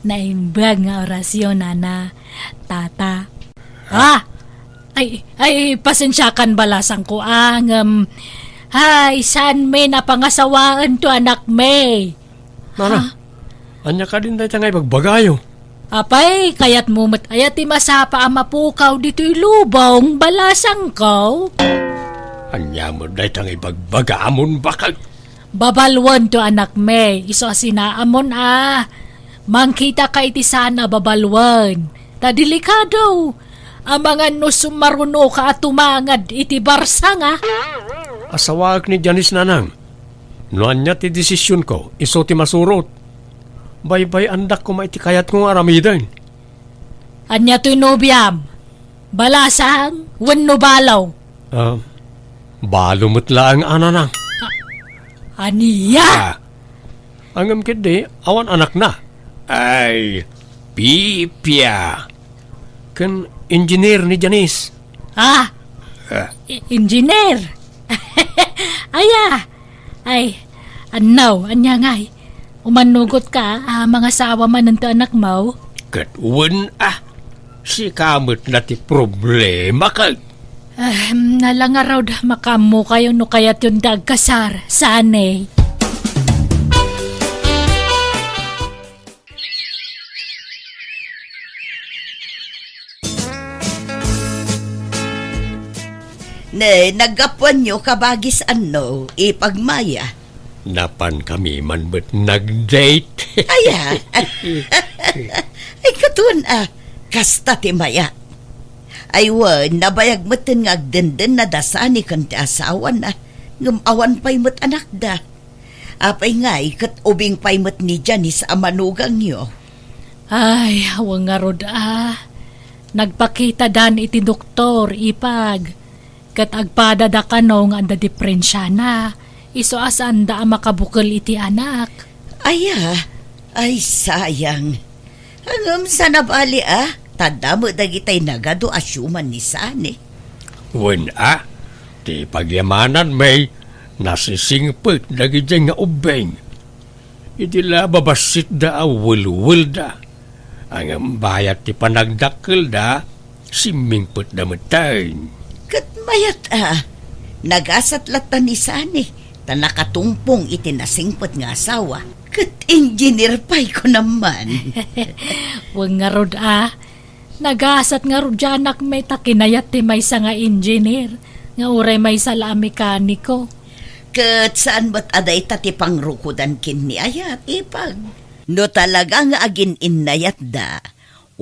Naimbag nga orasyon, nana, tata. Ah! Ah! Ay, ay, pasensiakan balasangko, ah, ngem, ay, saan mi napangasawaen to anak mi? Nana, ha? Ania kadin dayta nga ibagbagayo? Apay, kayatmo met aya ti masapa a mapukaw ditoy lubong, balasangko? Ania met dayta nga ibagbagamon, bakag? Babaluen to anak mi, isu a sinaamon a. Mangkitaka iti saan a babaluen. Ta delikado. Amangan no sumarunoka a tumangad iti barsanga. Asawaek ni Janice, nanang. No ania ti desisionko, isu ti masurot. Baybay-andak koma iti kayatko nga aramiden. Ania toy nobiam? Balasang wenno balo? Ah, balo met laeng, nanang. Ania? Ah, ngem ketdi, awan anakna. Ay, pipia. Ken engineer ni Janice. Ah, ah, e-, engineer. Aya. Ay, annaw, ania ngay? Umannugot ka, ah, mangasawa manen ti anakmo? Ket wen, ah, sika met na ti problema kay. Ah, nala ngarud, makaammokayo no kayatyon ti agkasar, saan? Ne, naggapuanyo kabagis anno, ipagmaya. Napankami man met nag-date. Aya. Ay, katon, ah, kasta ti maya. Ay, wen, nabayag metten nga agdendennada sani ken ti asawana, ngem awan pay met anakda. Apay ngay, ket ubing pay met ni Janice a manugangyo? Ay, awan ngarud a. Nagpakitadan iti doktor, ipag. Ket agpadada kano nga adda diperensiana. Isu a saanda a makabukel iti anak. Aya, ay sayang. Ngem saan a bali a, ta adda met dagitay nagadu a siuman ni sani. Wen a, ti pagyamanan met, nasisingpet dagidiay nga ubbing. Idi la babassitda a welwelda, ngem bayat ti panagdakkelda, simmingpetda metten. Ket mayat a, nagasat latta ni sani, ta nakatungpong iti nasingpet nga asawa. Ket engineer pay kunam man. Wen ngarud a, nagasat ngarud ti anakmi ta kinayat ti maysa nga engineer, nga uray maysa la a mekaniko. Ket saan met a dayta ti pangrukodan ken ni ayat, ipag. No talaga nga agin-innayatda,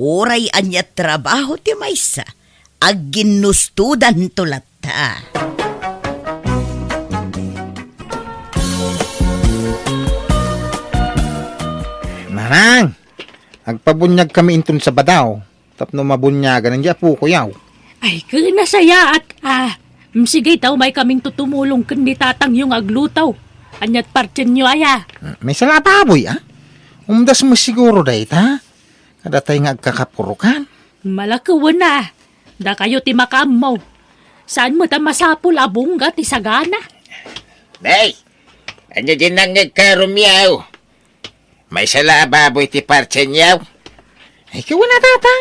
uray ania trabaho ti maysa, agginnustodanto latta. Nanang, agpabuniagkami inton Sabado tapno mabuniagan ni apokoy. Ay, ken nasayaat a. Mm, sige, ta umaykamin tumulong ken ni tatangyo nga agluto. Aniat partienyo aya? Mm, maysa la a baboy, a? Umdas met siguro dayta. Kadatay nga agkakapurokan. Malakewen a. Dakayo ti makaammo. Saan met a masapul a bungga ti sagana? Nay, ania diay nangngegka, Romeo? Maysa la a baboy ti partienyo? Ay, ket wen a, tata.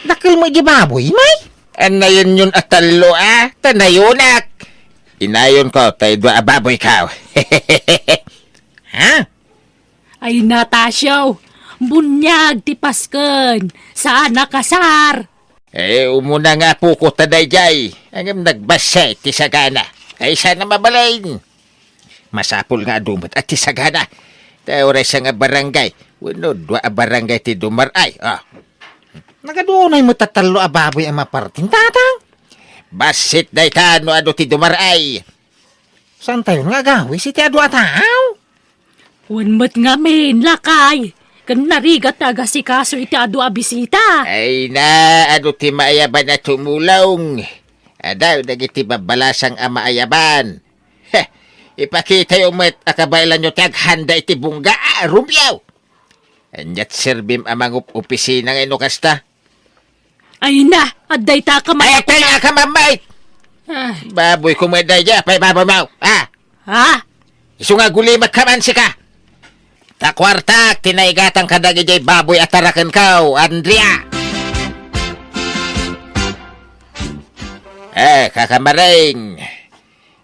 Dakkel met diay baboy, may? Annayonyon a tallo a, ta nayonak. Inayonko tay dua a baboyko. Ha? Ay, Natasio, buniag ti Pasken. Saan a kasar? Eh, umuna nga apoko ta daydiay. Ngem nagbassit ti sagana. Ay, saan a mabalin. Masapul nga adu met a ti sagana. Ta uray sanga barangay wenno dua a barangay ti dumar-ay, a. Nagadu unay met a tallo a baboy a mapartin, tata? Bassit dayta no adu ti dumar-ay. Saantayon nga agawis iti adu a tao? Wen met ngamin, lakay. ken narigat ti agasikaso iti adu a bisita. Ay na, adu ti maayaban a tumulong. Adaw dagiti babbalasang a maayaban. Heh, ipakitayo met a kabaelanyo ti aghanda iti bungga, a, Romeo. Aniat serbim a mangup-opisina nga ino kasta? Ay na, adda ita ka Ay, man- atay nga ka, mamay! Ah. Baboy ko met daydi, apay baboy mo, ha? Ha? Isu nga agulimek ka man sika. Ta kuartak, tinaigatan ka dagiti baboy a taraken ko, Andrea. Eh, kakamaring.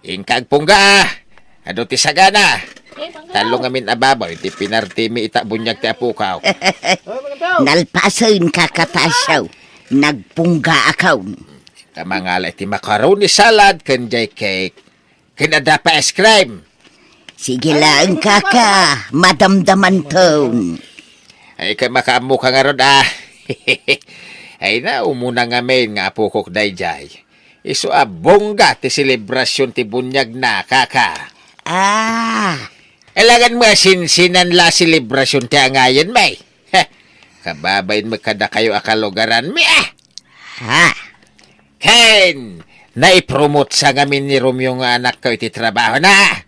Inka agpungga, ah. Adu ti sagana. Tallo ngamin a baboy ti pinartimi ita buniag ti apokaw. Nalpasen, Kaka Tasio. Nagpungga akon. Ta mangala iti macaroni salad ken jay cake. Ken adda pay ice cream. Sige laeng, Kaka. Madamdamanton. Ay, ka makaammo ka ngarud, ah. Ay na, umuna ngamin nga apokok dayjay. Isu a bongga ti selebrasion ti buniagna, Kaka. Ah. Alangan mo a sinsinan la selebrasion ti angayen, may. Heh, kababain mo kadakayo a kalugaran, mi, ah. Ha? Ken, naipromotsa ngamin ni Romeo nga anakko iti trabahona.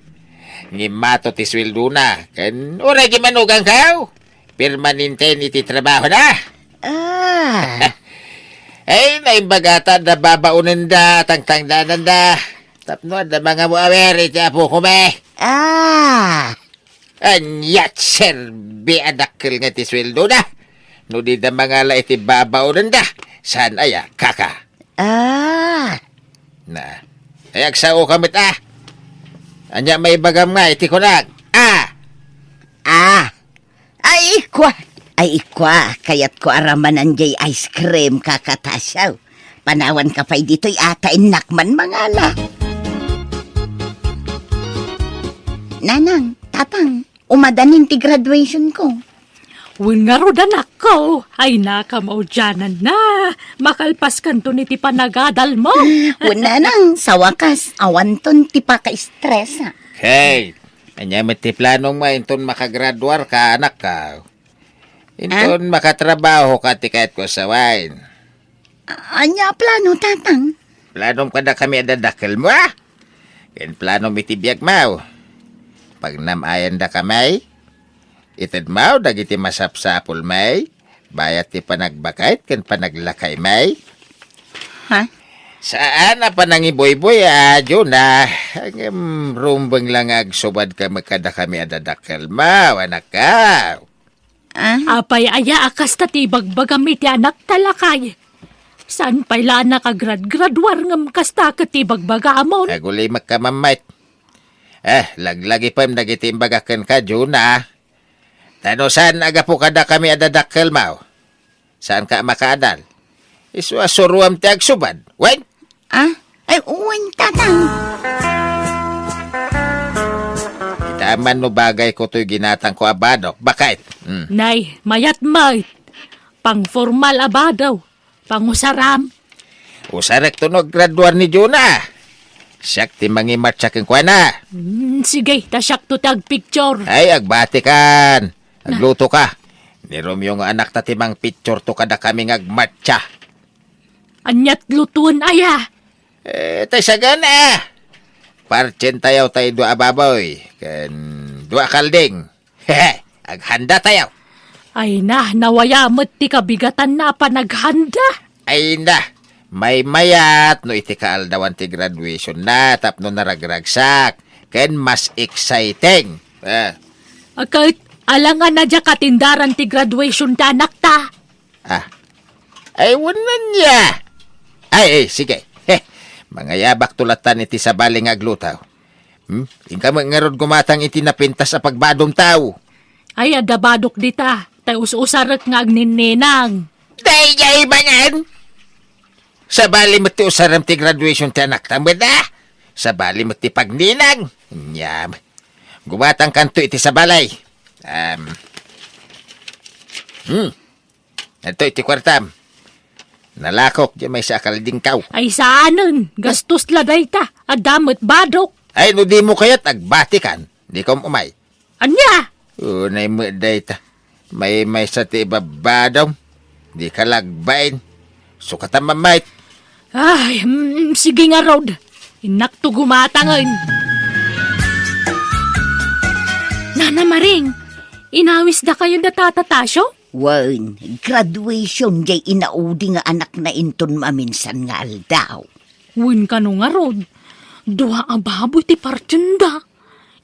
Ngimmato ti sueldona, ken uray gimanuganko, permanenten iti trabahona. Ah. Ay, naimbagata da babaonenda, tangtangdananda. Tapno adda mangamu-awer iti apokome. Ah. Aniat serbi a dakkel nga ti sueldona? No dida mangala iti babaonenda, saan aya, Kaka? Ah. Na, ay agsao ka met, ah. Ania maibagam nga iti kunak? Ah. Ah. Ay, ikua. Ay, ikua. Kayatko a ramanan jay ice cream, Kaka Tasio. Panawanka pay ditoy, a, ta innak man mangala. Nanang, Tatang, umadanin ti graduationko. Wen ngarud, anakko, ay nakamaudiananna. Makalpaskanton iti panagadalmo. Wen, Nanang, sa wakas, awanton ti pakaestresa. Hey, ania met ti planongmo inton makagraduarka, anakko? Inton makatrabahoka ti kayatko a sawen. A-, ania a plano, Tatang? Planom kadakami a dadakkelmo, a? Ken planom iti biagmo. Pagnam-ayandakami, itedmo dagiti masapsapulmi, bayat ti panagbakayt ken panaglakaymi. Ha? Saan a panangibuybuy, a, Juna. Ngem rumbeng la nga agsubadka met kadakami a dadakkelmo, anakko. Ah? Apay aya a kasta ti ibagbagam iti anakta, lakay? Saan pay la a nakagradgraduar ngem kasta ket ti ibagbagamon? Agulimek ka, mammayt. Eh, laglagipem dagiti imbagak kenka, Juna. Ta no saan a gapu kadakami a dadakkelmo, saanka a makaadal. Isu a suroam ti agsubad. Wen? Ah? Ay, wen, Tatang. Ita man no bagayko toy ginatangko a badok. Bakit? Hmm. Nay, mayat met. Pangformal a badaw. Pangusaram. Usarekto no aggraduar ni Juna. Siak ti mangimatsa kenkuana. Hmm, sige, ta siakto ti agpicture. Ay, agbatikan. Agluto ka. Ni Romeo nga anakta ti mangpicture to kadakami nga agmatsa. Aniat lutuan aya? Eh, tay sagana. Partsentayo tay dua a baboy, ken dua a kalding. Hehe, aghanda tayo. Ay na, nawaya met ti kabigatanna a panaghanda. Ay na, maymayat no iti kaaldawan ti graduation na tapno naragragsak ken mas exciting. Ah. Ket, alangan a diak katindaran ti graduation ti anakta. Ah. Ay, wen ania. Ay, ay, sige. Heh, mangayabakto lattan iti sabali nga agluto. Hmm? Inka met ngarud gumatang iti napintas a pagbadomtaw. Ay, adda badok dita. Tay us-usarek nga agninninang. Daydiay manen! Sabali met ti usarem ti graduation ti anakta met, a? Sabali met ti pagninang. Nyam. Gumatangkanto iti sabali. Um, hmm. Adto iti kuartam. Nalakok diay maysa a kaldingkaw. Ay saanen, gastos la dayta. Adda met badok. Ay, no dimo kayat agbatikan, dikom umay. Ania? Unay met dayta. Maymaysa ti ibabbadom. Dika lagbain. Sukatan, Mamay. Ay, mm, sige ngarud. Innakto gumatangen. Nana Maring, inawisdakayo da Tata Tasio? Wen, graduation jay inaudi nga anakna inton maminsan nga aldaw. Wen kano ngarud, dua a baboy ti partienda.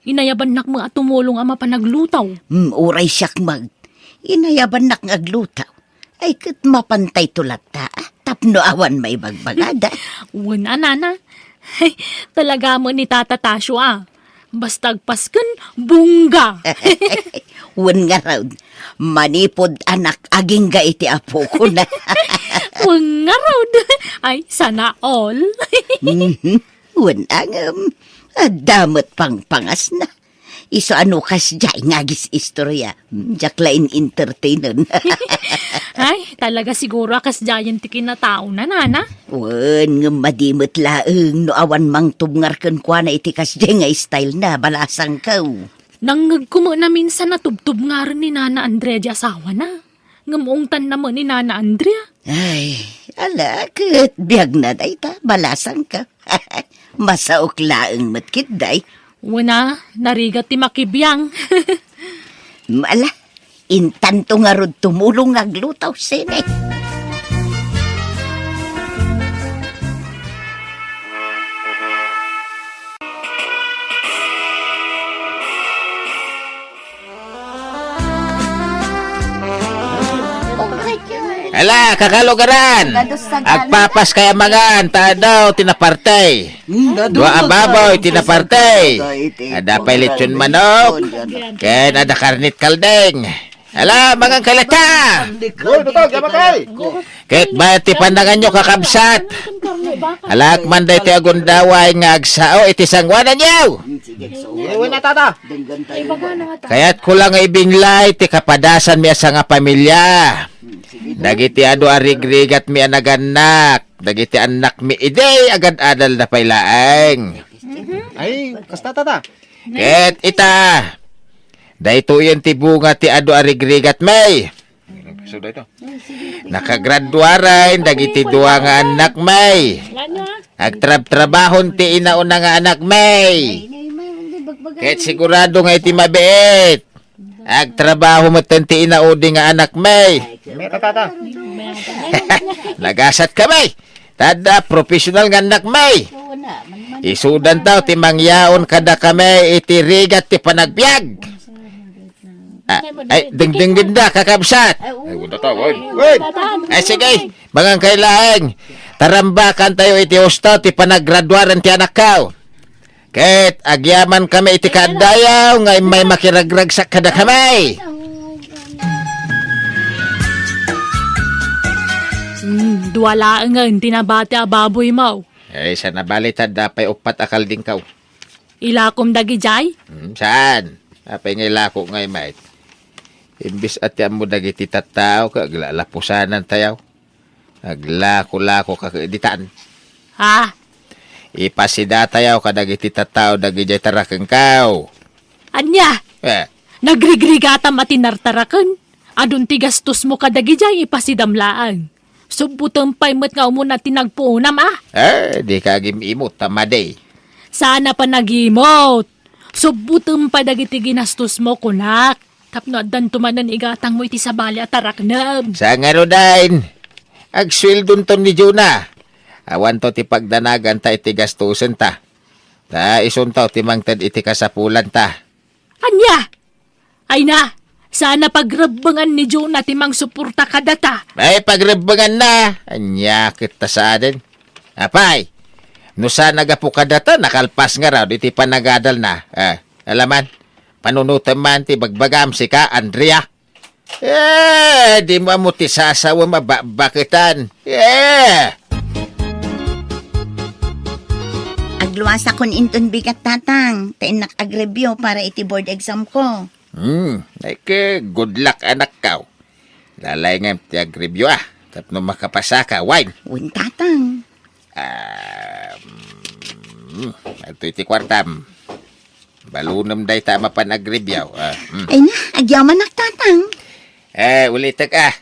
Inayabannak met a tumulong a mapanaglutaw. Hmm, uray siak met. Inayabannak nga aglutaw. Ay, ket mapantayto latta, ah, tapno awan maibagbagada. Wen a, Nana. Talaga met ni Tata Tasio, ah. Basta agpasken, bongga. Wen ngarud, manipud anak agingga iti apokona. Wen ngarud. Ay, sana all. Mhm. Wen a ngem, adda met pangpangasna. Isu a no kasdiay nga agis-istorya, diak la in-entertainen. Ay, talaga siguro a kasdiayen ti kinataona, Nana. Wen, ngem madi met laeng no awan mangtubngar kenkuana iti kasdiay nga style na, balasangko. Nangngegko met naminsan a tubtubngaren ni Nana Andrea ti asawana. Ngem ungtanna met ni Nana Andrea. Ay, ala, ket biagna dayta, balasangko. Masaok laeng met ketdi. Wen a, narigat ti makibiang. Ala, intanto ngarud tumulong nga aglutaw, sine. Ala, kakalugaran! Agpapas kay amangan, ta adu ti naparte. Dua a baboy ti naparte. Adda pay lechon manok. Ken adda karnit kaldeng. Ala, mangan kay latta! Uy, tutog, yamatay! Ket bayat ti pandanganyo, kakabsat. Alaak man daytoy a gundaway nga agsao iti sangoananyo. Uy, na, tata. Kayatko lang nga ibinglay ti kapadasanmi a sangapamilya. Dagiti adu a rigrigatmi a nagannak, dagiti annakmi idi agad-adalda pay laeng. Ay, kasta, tata. Ket ita, daytoyen ti bunga ti adu a rigrigatmi. Nakagraduaren dagiti dua nga annakmi. Agtrabtrabahon ti inauna nga anakmi. Ket sigurado nga iti mabiit, agtrabaho metten ti inaudi nga anakmi. Meta, tata. Nagasatkami. Ta adda professional nga annakmi. Isudantayo ti mangyaon kadakami iti rigat ti panagbiag. Ah, ay, dengdenggen da, kakabsat. Ay, wen, tata, wen. Wen. Ay, sige, mangan kay laeng. Tarambakantayo iti husto ti panagraduaren ti anakko. Ket agyamankami iti kaaddayo nga immay makiragragsak kadakami. Hmm, dua laengen ti nabati a baboymo. Ay, saan a bali ta adda pay uppat a kaldingko. Ilakom dagidiay? Hmm, saan? Apay nga ilako ngay met? Imbes a ti ammo dagiti tattao, ket aglalapusanantayo. Aglako-lako ka ket ditan. Ha? Ipasidatayo kadagiti tattao dagidiay tarakengko. Ania? Eh. Nagrigrigatam a ti nartaraken? Adun ti gastosmo kadagidiay, ipasidam laeng. Subbotem pay met nga umuna ti nagpuonam, a? Eh, dika agim-imot ta madi. Saan a panagimot. Subbotem pay dagiti ginastosmo, kunak. Tapno addanto manen igatangmo iti sabali a taraknem. Sa ngaruden, agsueldonto ni Jonah. Awanto ti pagdanaganta iti gastosenta. Ta isunto ti mangted iti kasapulanta. Ania? Ay na, saan a pagrebbengan ni Jonah ti mangsuporta kadata. Ay, pagrebbenganna. Ania ket ta saanen? Apay, no saan a gapu kadata, nakalpas ngarud iti panagadalna. Ah, alaman, panunotem man ti bagbagam, sika, Andrea. Eh, dimo ammo ti sasawem a bakbaketan. Eh! Agluasakon inton bigat, tatang, ta innak agreview para iti board exam ko. Hmm, ay ke, good luck, anakko. Lalaingem ti agreview, a, tapno makapasaka, wen. Wen, tatang. Ah, mm, adtoy ti kuartam. Balonem dayta a mapan agreview, a, mm. Ay na, agyamanak, tatang. Eh, ulitek, ah.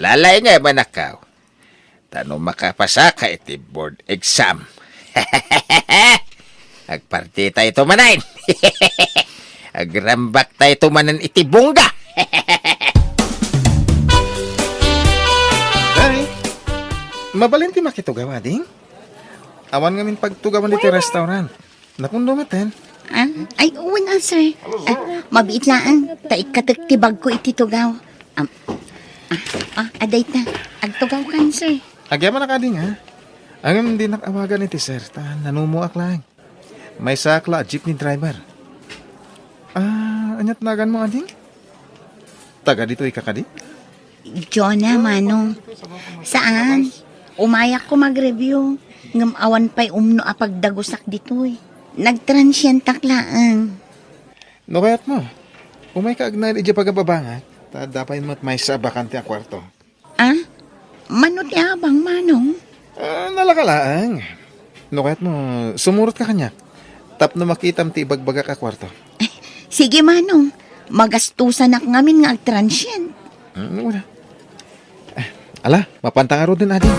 Lalaingem, anakko. Ta no makapasaka iti board exam, agpartitayo manen. Agrambaktayo manen iti bongga. Ay, mabalin ti makitugaw, ading? Awan ngamin pagtugawan ditoy restaurant. Napundo metten. Ah, ay, wen a, sir. Ah, mabiit laeng, ta ikkatek ti bagko iti tugaw. Am, ah, ah, adayta, agtugawkan, sir. Agyamanak, ading, ha? Ngem dinak awagan iti sir, ta nanumoak laeng. Maysaak la a jeepney driver. Ah, aniat naganmo, ading? Taga ditoy ka kadi? Jonah, manong. Saan? Umayak ko mag-review. Ngem awan pay umno a pagdagusak ditoy. Nagtransientak laeng. No kayatmo, umayka agnaed idiay pagababangak, ta adda pay met maysa a bakante a kuarto. Ah? Mano ti abang, manong? Ah, nalaka laeng. No kayatmo, sumurotka kaniak. Tapno makitam ti ibagbagak a kuarto. Sige, manong. Magastusanak ngamin nga agtransient. Hmm, wala. Eh, ala, mapanta ngaruden, ading.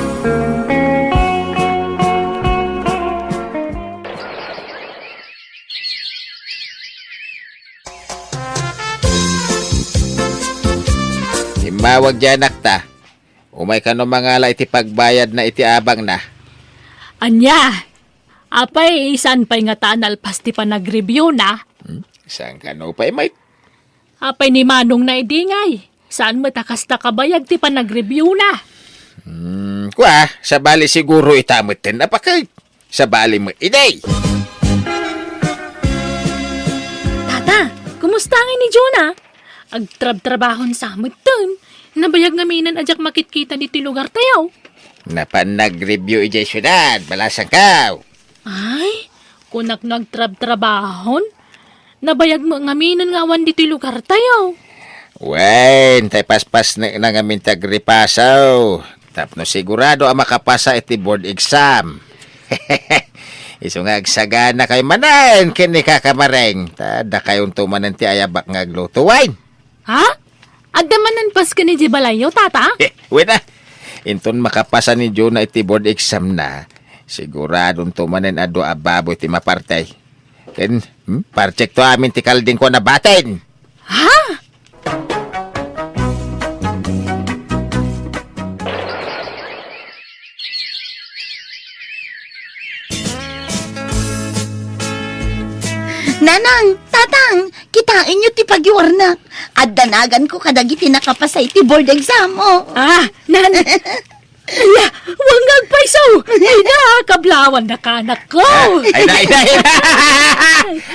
Immawag diay anakta. Umay kano mangala iti pagbayadna iti abangna. Ania? Apay, saan pay ngata a nalpas ti panagreviewna? Hmm? Saan kano pay, Mike? Apay ni manongna idi ngay? Saan met a kasta kabayag ti panagreviewna? Hmm, kua, sabali siguro ita metten a paket. Sabali met idi. Tata, kumusta ngay ni Jonah? Agtrabtrabahon sa metten. Nabayag ngaminen a diak makitkita ditoy lugartayo. Napan nag-review idiay siudad, balasangko. Ay, kunak no agtrabtrabahon. Nabayag met ngaminen nga awan ditoy lugartayo. Wen, tay paspasnekna ngamin ti agripasaw. Tapno sigurado a makapasa iti board exam. Isu nga agsaganakayo manen ken ni Kaka Mareng, ta dakayonto manen ti ayabak nga agluto, wen. Ha? Adda manen pasken idiay balayyo, Tata? Wen a. Inton makapasa ni Jonah iti board exam na, siguradonto manen a dua a baboy ti maparti. Ken, hmm, partekto amin ti kaldingko a nabatin. Ha? Nanang, Tatang, kitaenyo ti pagiwarnak. Adda naganko kadagiti nakapasa iti board exam, oh. Ah, nan-, Ala, wen nga agpayso! Ay na, kablawannaka, anakko! Ah, ay na, ay na, ay na!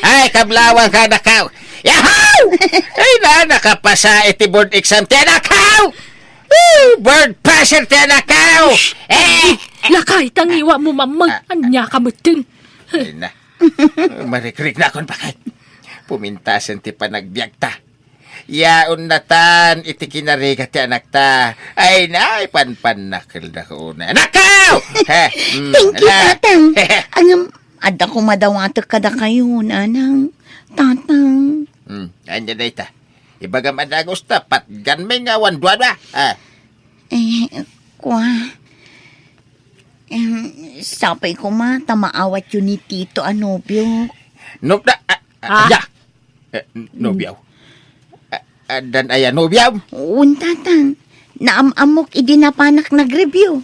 Ay, kablawanka, anakko! Yahoo! Ay na, nakapasa iti board exam ti anakko! Woo! Board passer ti anakko! Eh! Lakay, tangiwa mo, mamang. Ah. Ania ka metten. Ay na. Marikrik na akon bakit. Pumintasen ti panagbiagta. Yaon natan iti kinarigat ti anakta. Ay, naay panpannakel da ko una. Anakko! He, mm, Thank you, ala. Tatang. Ngem, adda koma dawatek kadakayo, Nanang, Tatang. Hmm, ania dayta? Ibagam a dagus ta, patgan mi nga awan duadua. Ah. Eh, kua. Em, sapay koma ta maawatyo ni Tito a nobio. No, da, ah, ah, Ah? Aya? Eh, n-, nobio? Ah, addan aya nobio? Wen, Tatang. Naam-ammok idi napanak nag-review.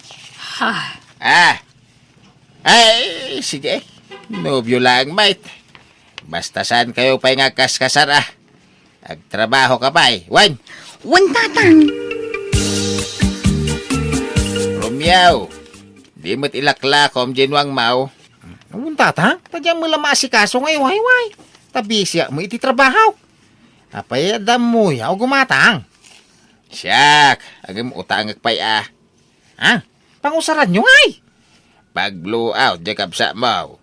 Ah. Ah. Ay, sige. Nobio lang, mate. Basta saan kayo pay nga agkaskasar, ah. Agtrabaho ka pay, wen? Wen, Tatang. Romeo, di met ilaklakom diay nuangmo. Wen, Tatang, ta diak met la maasikaso nga iwayway. Ta bisiak met iti trabaho. Apay, adda ammoyo a gumatang? Siak, agim utangek pay a. Ha? Pangusaranyo ngay? Pag-blowout, diay kabsatmo.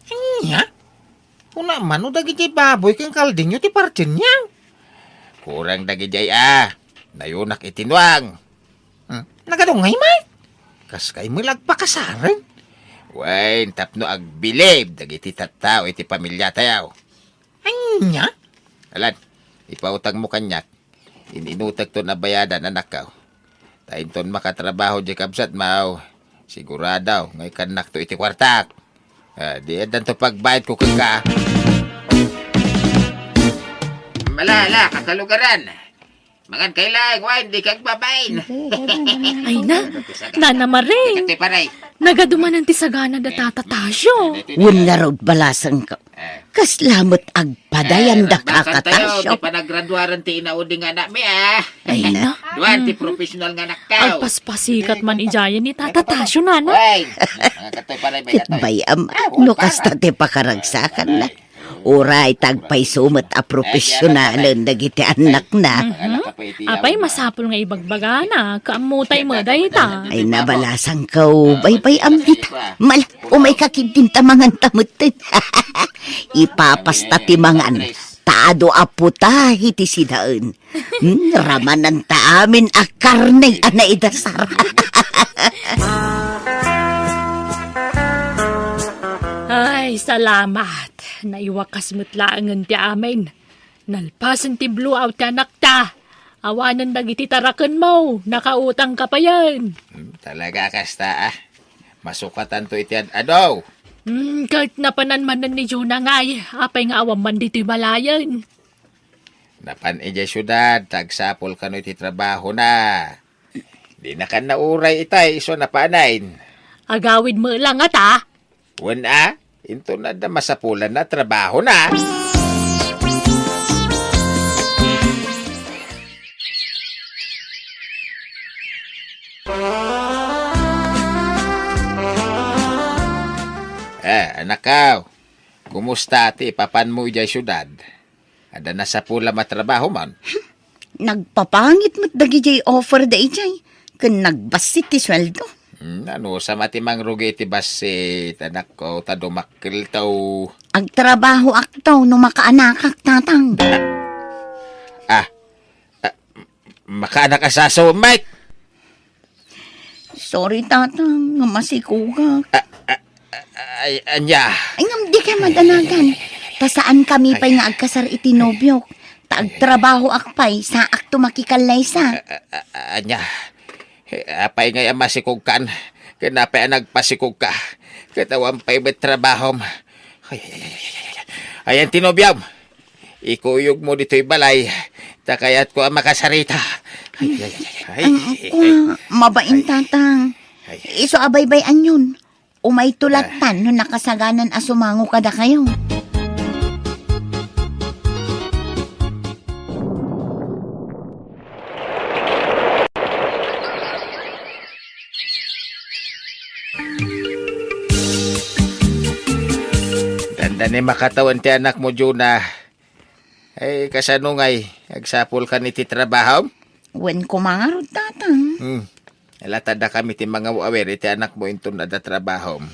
Ania? Kunam no dagidiay baboy ken kaldingyo ti partienyo. Kurang dagidiay a. Nayonak iti nuang. Hmm, nagadungay met. Kas kaymo la agpakasaren? Wen, tapno agbilib dagiti tattao iti pamiliatayo. Ania? Alan, ipautangmo kaniak. In-inutekto a bayadan, anakko. Ta inton makatrabaho diay kabsatmo, sigurado nga ikkannakto iti kuartak. Ah, di addanto pagbayadko kenka. Malala, kakalugaran. Mangan kay laeng, wen, dika agbabain. Ay na, Nana Marie. Dikit ti paray. Nagadu manen ti sagana da Tata Tasio. Wen ngarud, balasangko. Eh. Kasla met agpadayan Eh, da bakanta Kaka Tasio. Ti panagraduaran ti inaudi nga anakmi, ah. Ay na. Duan ti professional nga anaktaw. Agpaspasikat man idiayen ni Tata Tasio, nana. Wen, mangan katoy paray, bay, Ket katoy. Bay-am, no kasta ti pakaragsakanna. Uray ta agpayso met a profesionalen dagiti annakna. Mhm. Apay, masapul nga ibagbagana, kaammo tay met dayta. Ay, nabalasangko, baybay-am dita. Mala, umayka ketdin ta manganta metten. Ipapasta ti mangan, ta adu a putahe ti sidaen. Hmm, ramananta amin a karne a naidasar. Ay, salamat. Naiwakas met laengen ti amin. Nalpasen ti blowout ti anakta. Awanen dagiti tarakenmo, nakautangka payen. Hmm, talaga kasta, ah. Masukatanto iti ad-adu. Hmm, ket napanan manen ni Jonah ngay, apay nga awan man ditoy balayen. Napan idiay siudad, ta agsapul kano iti trabahona. Dinakan nauray itay isu a napanen. Agawid met la ngata? Wen a, inton adda masapulanna a trabahona. Eh, anakko, kumusta ti ipapanmo idiay siudad? Adda nasapulam a trabahom? Nagpapangit met dagidiay offer daydiay, ken nagbassit ti sueldo. Hmm, anusam a ti mangrugi iti bassit, anakko, ta dumakkelto. Agtrabahoakto no makaanakak, Tatang. Ah, ah, makaanak a sasaw, Mike? Sorry, Tatang, nga masikugak. A-, a-, a-, ay, ania? Ay, ngem dika madanagan. Ta saankami pay nga agkasar iti nobiok. Ta agtrabahoak pay, saakto makikallaysa. A-, a-, a-, ania? Apay ngay a masikugkan? Ken apay a nagpasikugka? Ket awan pay met trabahom. Ay, ay, ay, ay, ay, ay. Ayan ti nobiom. Ikuyogmo ditoy balay, ta kayatko a makasarita. Ay, ay, ay, ay, ay. Ang, ay, ah, ay, mabain, ay. Tatang. Ay. Isu a baybay-anyon. Umayto lattan no nakasaganan a sumango kadakayo. Dandani makatawen ti anakmo, Jonah. Ay, kasano ngay? Agsapulkan iti trabahom? Wen koma ngarud, Tatang. Hmm. Latadakami ti mangaw-awir iti anakmo inton adda trabahom.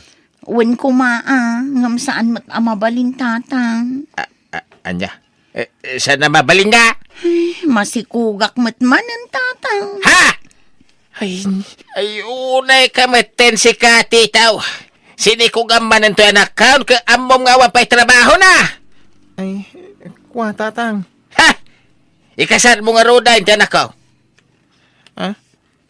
Wen koma, a, ngem saan met a mabalin, Tatang. A, a, ania? Eh, eh, saan a mabalin nga? Ay, masikugak met manen, Tatang. Ha? Ay, ay, unay ka metten sika, titaw. Sinikugam manen toy anakkaon, ket ammom nga awan pay trabahona. Ay, kua, Tatang. Ha? Ikasarmo ngaruden ti anakko? Ha?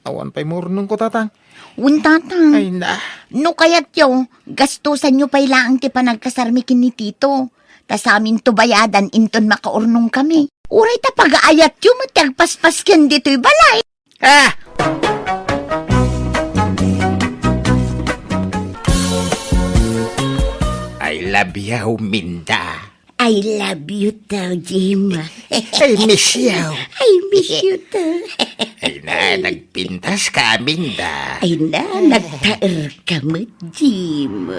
Awan pay maurnongko, Tatang. Wen, Tatang. Ay, na. No kayatyo, gastusanyo pay laeng ti panagkasarmi ken ni Tito. Ta saminto bayadan inton makaurnongkami. Uray ta pagaayatyo met ti agpaspasken ditoy balay. Ah! I love you, Minda. I love you too, Jim. I miss you. I miss you too. Ay na, nagpintas ka, Minda. Ay na, nagtaer ka met, Jim.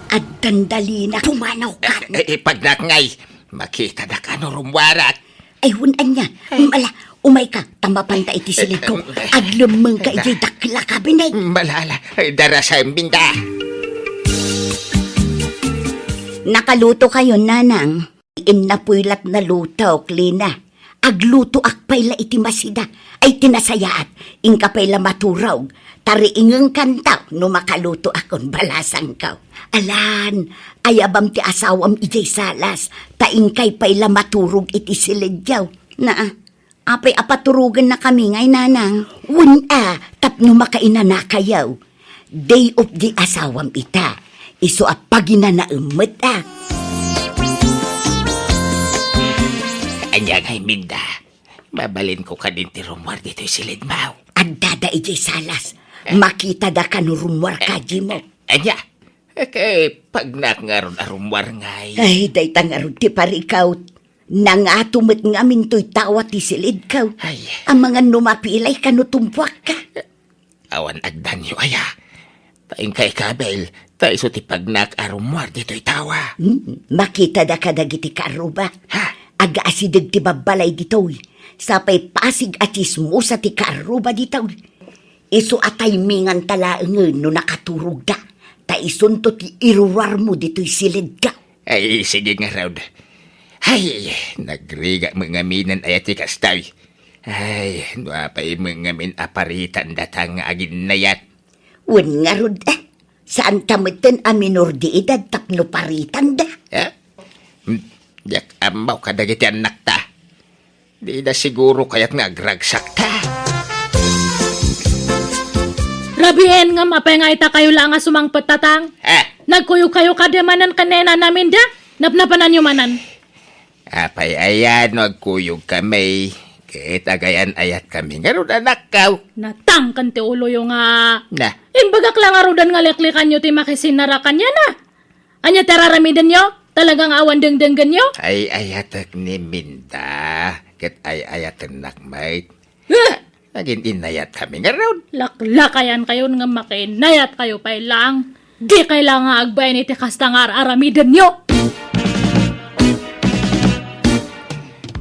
Addan dalina, pumanaw ka. Eh, eh, ipagnak ngay. Makita da ka no rumwarak. Ay, wen ania. Ay. Mala, umayka, ta mapanta iti silidko. Aglemmengka idiay dakkel a kabinet. Malala, ay, darasem, Minda. Nakaluto kayo, Nanang. Innapuy lat nalutok, Lina. Aglutoak pay la iti masida. Ay, ti nasayaat, inka pay la maturog. Tariingengkanto no makalutoakon balasangko. Alan, ayabam ti asawam idiay salas, ta inkay pay la maturog iti silidyo. Naa, apay a paturogennakami ngay, nanang? Wen a, tapno makainanakayo. Day off di asawam ita. Isu a paginanaem met a. Ania ngay, Minda? Mabalinko kadin ti rummuar ditoy silidmo. Addada idiay salas. Eh? Makitada kano rummuar ka, Jimo. Ania? Eh, kay pagnak ngarud a rummuar ngay. Ay, dayta ngarud ti parikaw. Nangato met ngamin toy tawa ti silidko. Ay. Amangan no mapilay kano tumpuak ka. Awan agdanyo aya. Ta inkay kabil, ta isu ti pagnak a rummuar ditoy tawa. Hmm, makitada kadagiti kaarruba. Ha? Agaasideg ti babbalay ditoy. Sapay pasig a tsismosa ti kaarruba ditoy. Isu a timingan ta laengen no nakaturogda. Ta isunto ti iruruarmo ditoy silidko. Ay, sige ngarud. Ay, nagrigat met ngaminen aya ti kastoy. Ay, no apay met ngamin a paritan data nga aginnayat. Wen ngarud, eh, saanta metten a minor de edad tapno paritanda. Eh? Hmm, diak ammo kadagiti annakta. Dida siguro kayat nga agragsakta. Rabien ngem apay nga itakayo la nga sumangpet, Tatang? Eh? Nagkuyogkayo kadi manen ken ni Nanang Minda? Napnapananyo manen. Apay aya no agkuyogkami, ket agayan-ayatkami ngarud, anakko. Natangken ti uloyo nga. Na. Imbagak la ngaruden nga liklikanyo ti makisinnara kaniana. Ania ti araramidenyo? Talaga nga awan dengdenggenyo? Ay, ayatek ni Minda, ket ay-ayatennak met. Ah! Agin-innayatkami ngarud. Laklakayankayon nga makiinnayatkayo pay laeng. Dikay la nga agbain iti kasta nga ar-aramidenyo.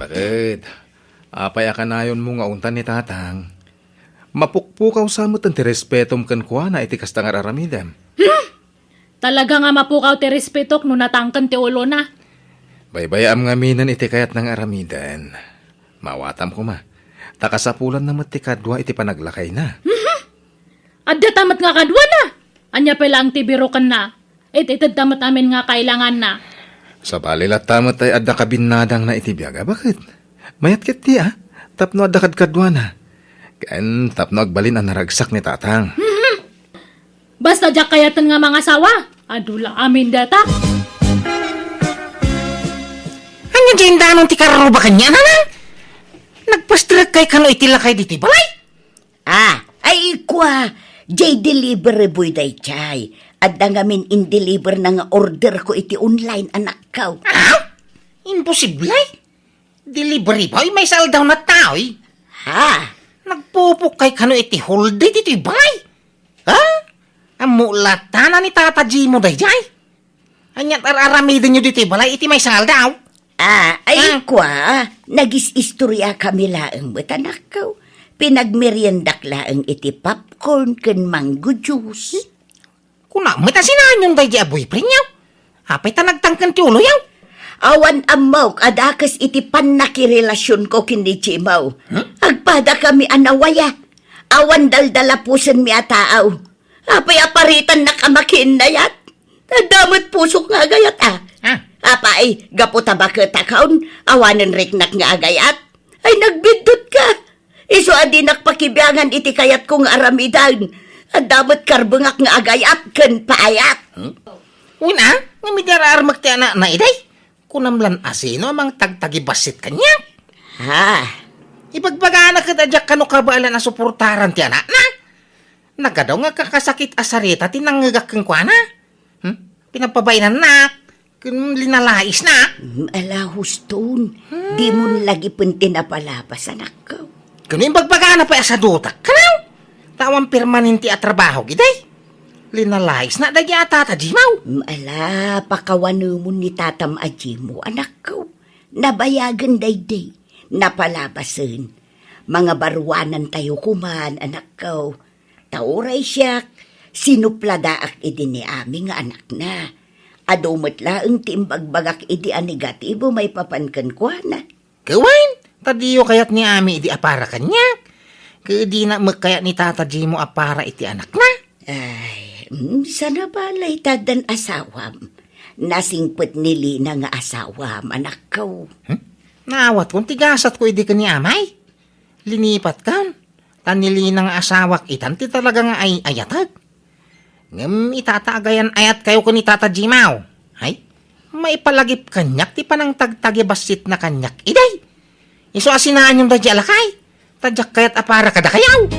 Bakit? Apay a kanayonmo nga untan ni Tatang? Mapukpukaw sa met ti respetom kenkuana iti kasta nga ar-aramidem. Hmm? Talaga nga mapukaw ti respetok no natangken ti ulona. Baybayaam ngaminen iti kayatna nga aramiden. Maawatam koma. Ta kasapulanna met ti kadua iti panaglakayna. Mhm. Addata met nga kaduana. Ania pay laeng ti birokenna? It-itedta met amin nga kailanganna. Sabali latta met ay adda kabinnadangna iti biag a baket. Mayat ketdi a, tapno adda kadkaduana. Ken tapno agbalin a naragsak ni Tatang. Mhm. Basta diak kayaten nga mangasawa, adu la amin data. Ania diay indanon ti karruba kaniana, Nang? Nagpasterekkay kano iti lakay ditoy balay? Ah, ay, kua, diay delivery boy daydiay. Adda ngamin in-deliver na nga order ko iti online, anakko. Ah? Imposible? Delivery boy, maysa aldaw na taoy. Ha? Nagpupukkay kano iti hall day ditoy balay? Ha? Ammo latta na ni Tata Jimo daydiay? Ania't ar-aramidenyo ditoy balay iti maysa aldaw? Ah, ay, ah, kua, nagis-istoriakami laeng met, anakko. Pinagmeriendak laeng iti popcorn ken mango juice. Kuna met a sinaanyon daydi a boyfriendyo? Apay ta nagtangken ti uloyo? Awan ammok a dakes iti pannakirelasionko ken ni Jimo. Hmm? Agpadakami a nawaya. Awan daldalapusenmi a tao. Apay a paritannak a makiinnayat? Adda met pusok nga agayat a. Ah. Apay, gapu ta baketakon, awanen riknak nga agayat? Ay, nagbiddutka. Isu a dinak pakibiangan iti kayatko nga aramiden. Adda met karbengak nga agayat ken paayat. Hmm? Una, ngem idi ar-armek ti anakna, iday? Kunam lan a sino a mangtagtagibassit kaniak? Ha? Ibagbagana ket a diak kano kabaelan a suportaran ti anakna. Nagadaw nga kakasakit a sarita ti nangngegak kenkuana. Hmm? Pinapabainannak ken linalaisnak. Hmm, ala, Huston, hmm, dimon lagipen ti napalabas, anakko. Ken imbagbagana pay a sadutak, kanaw? Ta awan permanente a trabahok iday. Linalaisnak daydi a Tata Jimo. Hmm, ala, pakawanemon ni tatam a Jimo, anakko. Nabayagen daydi. Napalabasen. Mangabaruanantayo koman, anakko. Ta uray siak, sinupladaak idi ni Ami nga anakna. Adu met laeng ti imbagbagak idi a negatibo maipapan kenkuana. Ket wen, Ta diyo kayat ni Ami idi a para kaniak? Ket dina met kayat ni Tata Jimo a para iti anakna? Ay, mm, sana balay ta addan asawam. Nasingpet ni Lina nga asawam, anakko. Hmm? Naawatkon ti gasatko idi ken ni Amay. Linipatkon. Ta ni Lina nga asawak itan ti talaga nga ay-ayatek. Ngem ita ta agayan-ayatkayo ken ni Tata Jimaw. Ay, maipalagip kaniak ti panangtagtagi bassitna kaniak, iday. Isu a sinaanyon daydi a lakay, ta diak kayat a para kadakayaw.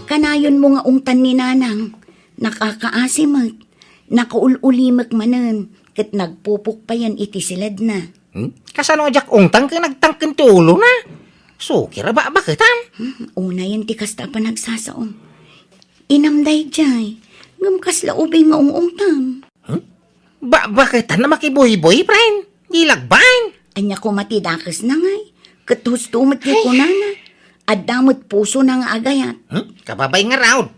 Kanayonmo nga ungtan ni Nanang, nakakaasi met, nakaul-ulimek manen, ket nagpupukpayan iti siledna. Hmm? Kasano a diak ungtan ken nagtangken ti ulona? Sukir a babaketan. Hmm, unayen ti kasta a panagsasaom. Inam daydiay, ngem kasla ubing nga ung-ungtam. Hmm? Babaketan a makibuybuy, friend. Di lagbaen. Ania koma ti dakesna ngay? Ket husto met ti kunana. Adda met pusona nga agayat. Hmm? Kababay ngarud.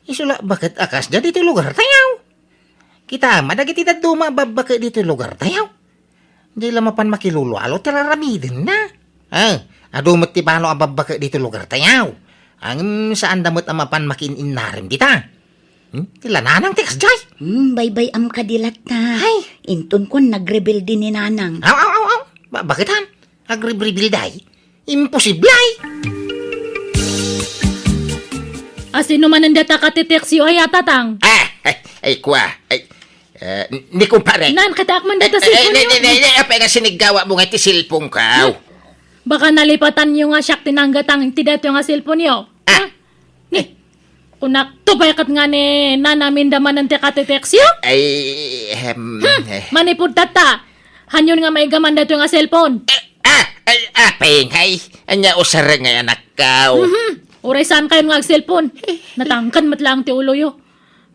Isu la baket a kasdiay ditoy lugartayo. Kita met dagiti dadduma a babbake ditoy lugartayo. Di la mapan makilulualo ti raramidenna. Eh, adu met ti balo a babbake ditoy lugartayo. Ngem saanda met a mapan makiin-innarem dita. Hmm? Ti la Nanang ti kasdiay. Hmm, baybay-am kadi latta. Ay. Inton kuan nagrebelde ni Nanang. Aw, aw, aw, aw. Babaketan. Agribribilday. Imposible ay! A sino manen data katiteksyo aya, Tatang? Ah, ay, ay, kua, ay, eh, ni kumpare. Nan, kataak man data cellphone ni, ni, ni, ni, apay nga siniggawa mo nga ti cellphone ko? Baka nalipatanyo nga siak ti nanggatang ti datoy nga cellphone yo. Ah. Ha? Ni, kunak, tupay ket nga ni Nana Minda manen ti katiteksyo? Ay, ehem, eh. Manipud tatta, hanyon nga maigaman datoy nga cellphone? Eh, ah, ay, apay ngay, ania usareng ngay anakko? Mhm. Uray saan kayon nga agcellphone. Natangken met laeng ti uloyo.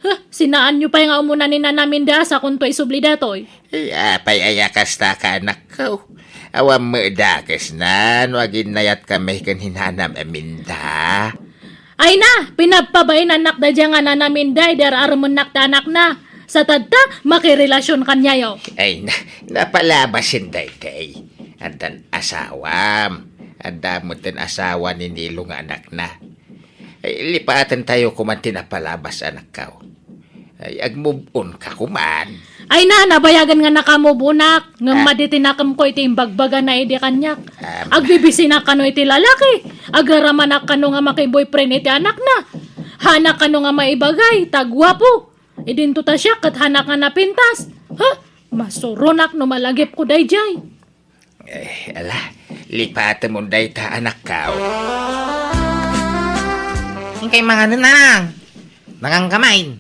Huh, sinaanyo pay nga umuna ni Nana Minda sakonto isubli datoy? Eh, apay aya kasta ka, anakko? Awan met dakesna no aginnayatkami ken ni Nana Minda. Ay na, pinapabainan nak daydiay nga Nana Minda idi ar-aremennak ti anakna. Sa tatta, makirelasyon kaniayo. Ay na, napalabasen daytoy. Addan asawam. Adda met ti asawa ni Nilo nga anakna. Ay, lipatentayo koman ti napalabas, anakko. Ay, agmove on ka koman. Ay na, nabayagen nga naka-move on-ak, ngem Ah. madi ti nakemko iti imbagbagana idi kaniak. Ah. Agbibisinak kano iti lalaki, agaramanak kano nga makiboyfriend iti anakna. Hanak kano nga maibagay, ta guapo. Idinto ta siak ket hanak nga napintas. Ha? Masuronak no malagipko daydiay. Eh, ala, lipatemon dayta, anakko. Inkay manganen, Nang. Mangan ka main.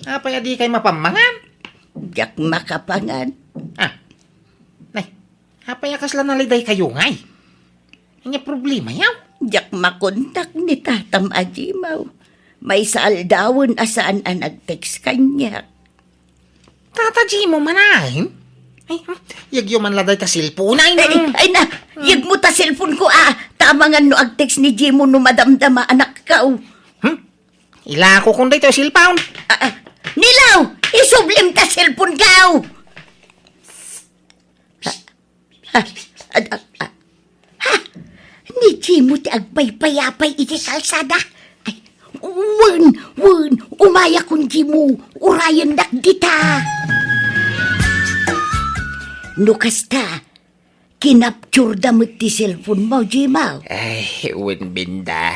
Apay a dikay mapammangan? Diak makapangan. Ah. Nay, apay a kasla naliday kayo ngay? Ania problema yaw? Diak makontak ni tatam a Jimaw. Maysa aldawen a saan a nag-text kaniak. Tata Jimo manen? Ay, hmm, yegyo man la dayta cellphone, ay, Ay, nang. Ay na, yegmo ta cellphone ko, ah. Ta amangan no ag-text ni Jimo no madamdama, anakko. Hmm? Ilako kon dayta cellphone. Ah, ah. Nilaw, isublim ta cellphone ko. Ah, ah, ah, ah. Ha? Ni Jimo ti agpaypayapay iti kalsada. Ay, wen, wen, umayakon Jimo, urayennak dita. No kasta, kinapturda met ti cellphone mo, Jimo. Ay, wen, Minda.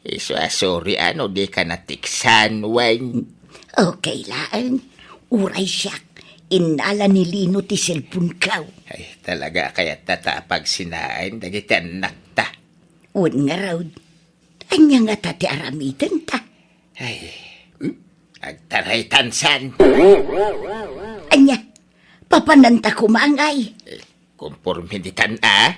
Isu a sorry a no dika nateksan, wen. Okay laeng. Uray siak, innala ni Lino ti cellphone ko. Ay, talaga kayat ta ta pagsinaen dagiti annakta. Wen ngarud, ania ngata ti aramidenta? Ay, hmm? Agtaraytan san. Ania, papananta koma ngay? Eh, Konforme ditan a,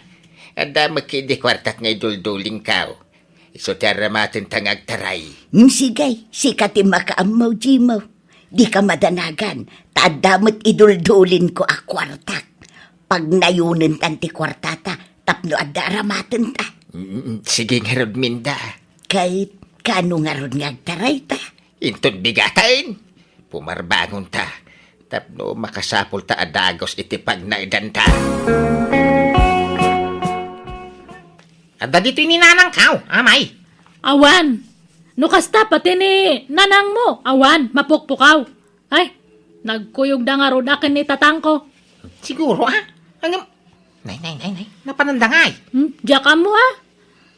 adda met idi kuartak nga iduldulingko. Isu ti aramatenta nga agtaray. Hmm, sige, sika ti makaammo, Jimo. Dika madanagan, ta adda met iduldulinko a kuartak. Pagnayonentan ti kuartata, tapno adda aramatenta. Mm, sige ngarud, Minda. Ket, kaano ngarud nga agtarayta? Inton bigaten, pumarbangonta. Tapno makasapulta a dagus iti pagnaedanta. Adda ditoy ni nanangkaw, amay? Awan. No kasta, pati ni nanangmo, awan, mapukpukaw. Ay, nagkuyogda ngarud a ken ni tatangko. Siguro, ah. Ngem, nay, nay, nay, nay. Napananda ngay. Hmm, diak ammo, ah.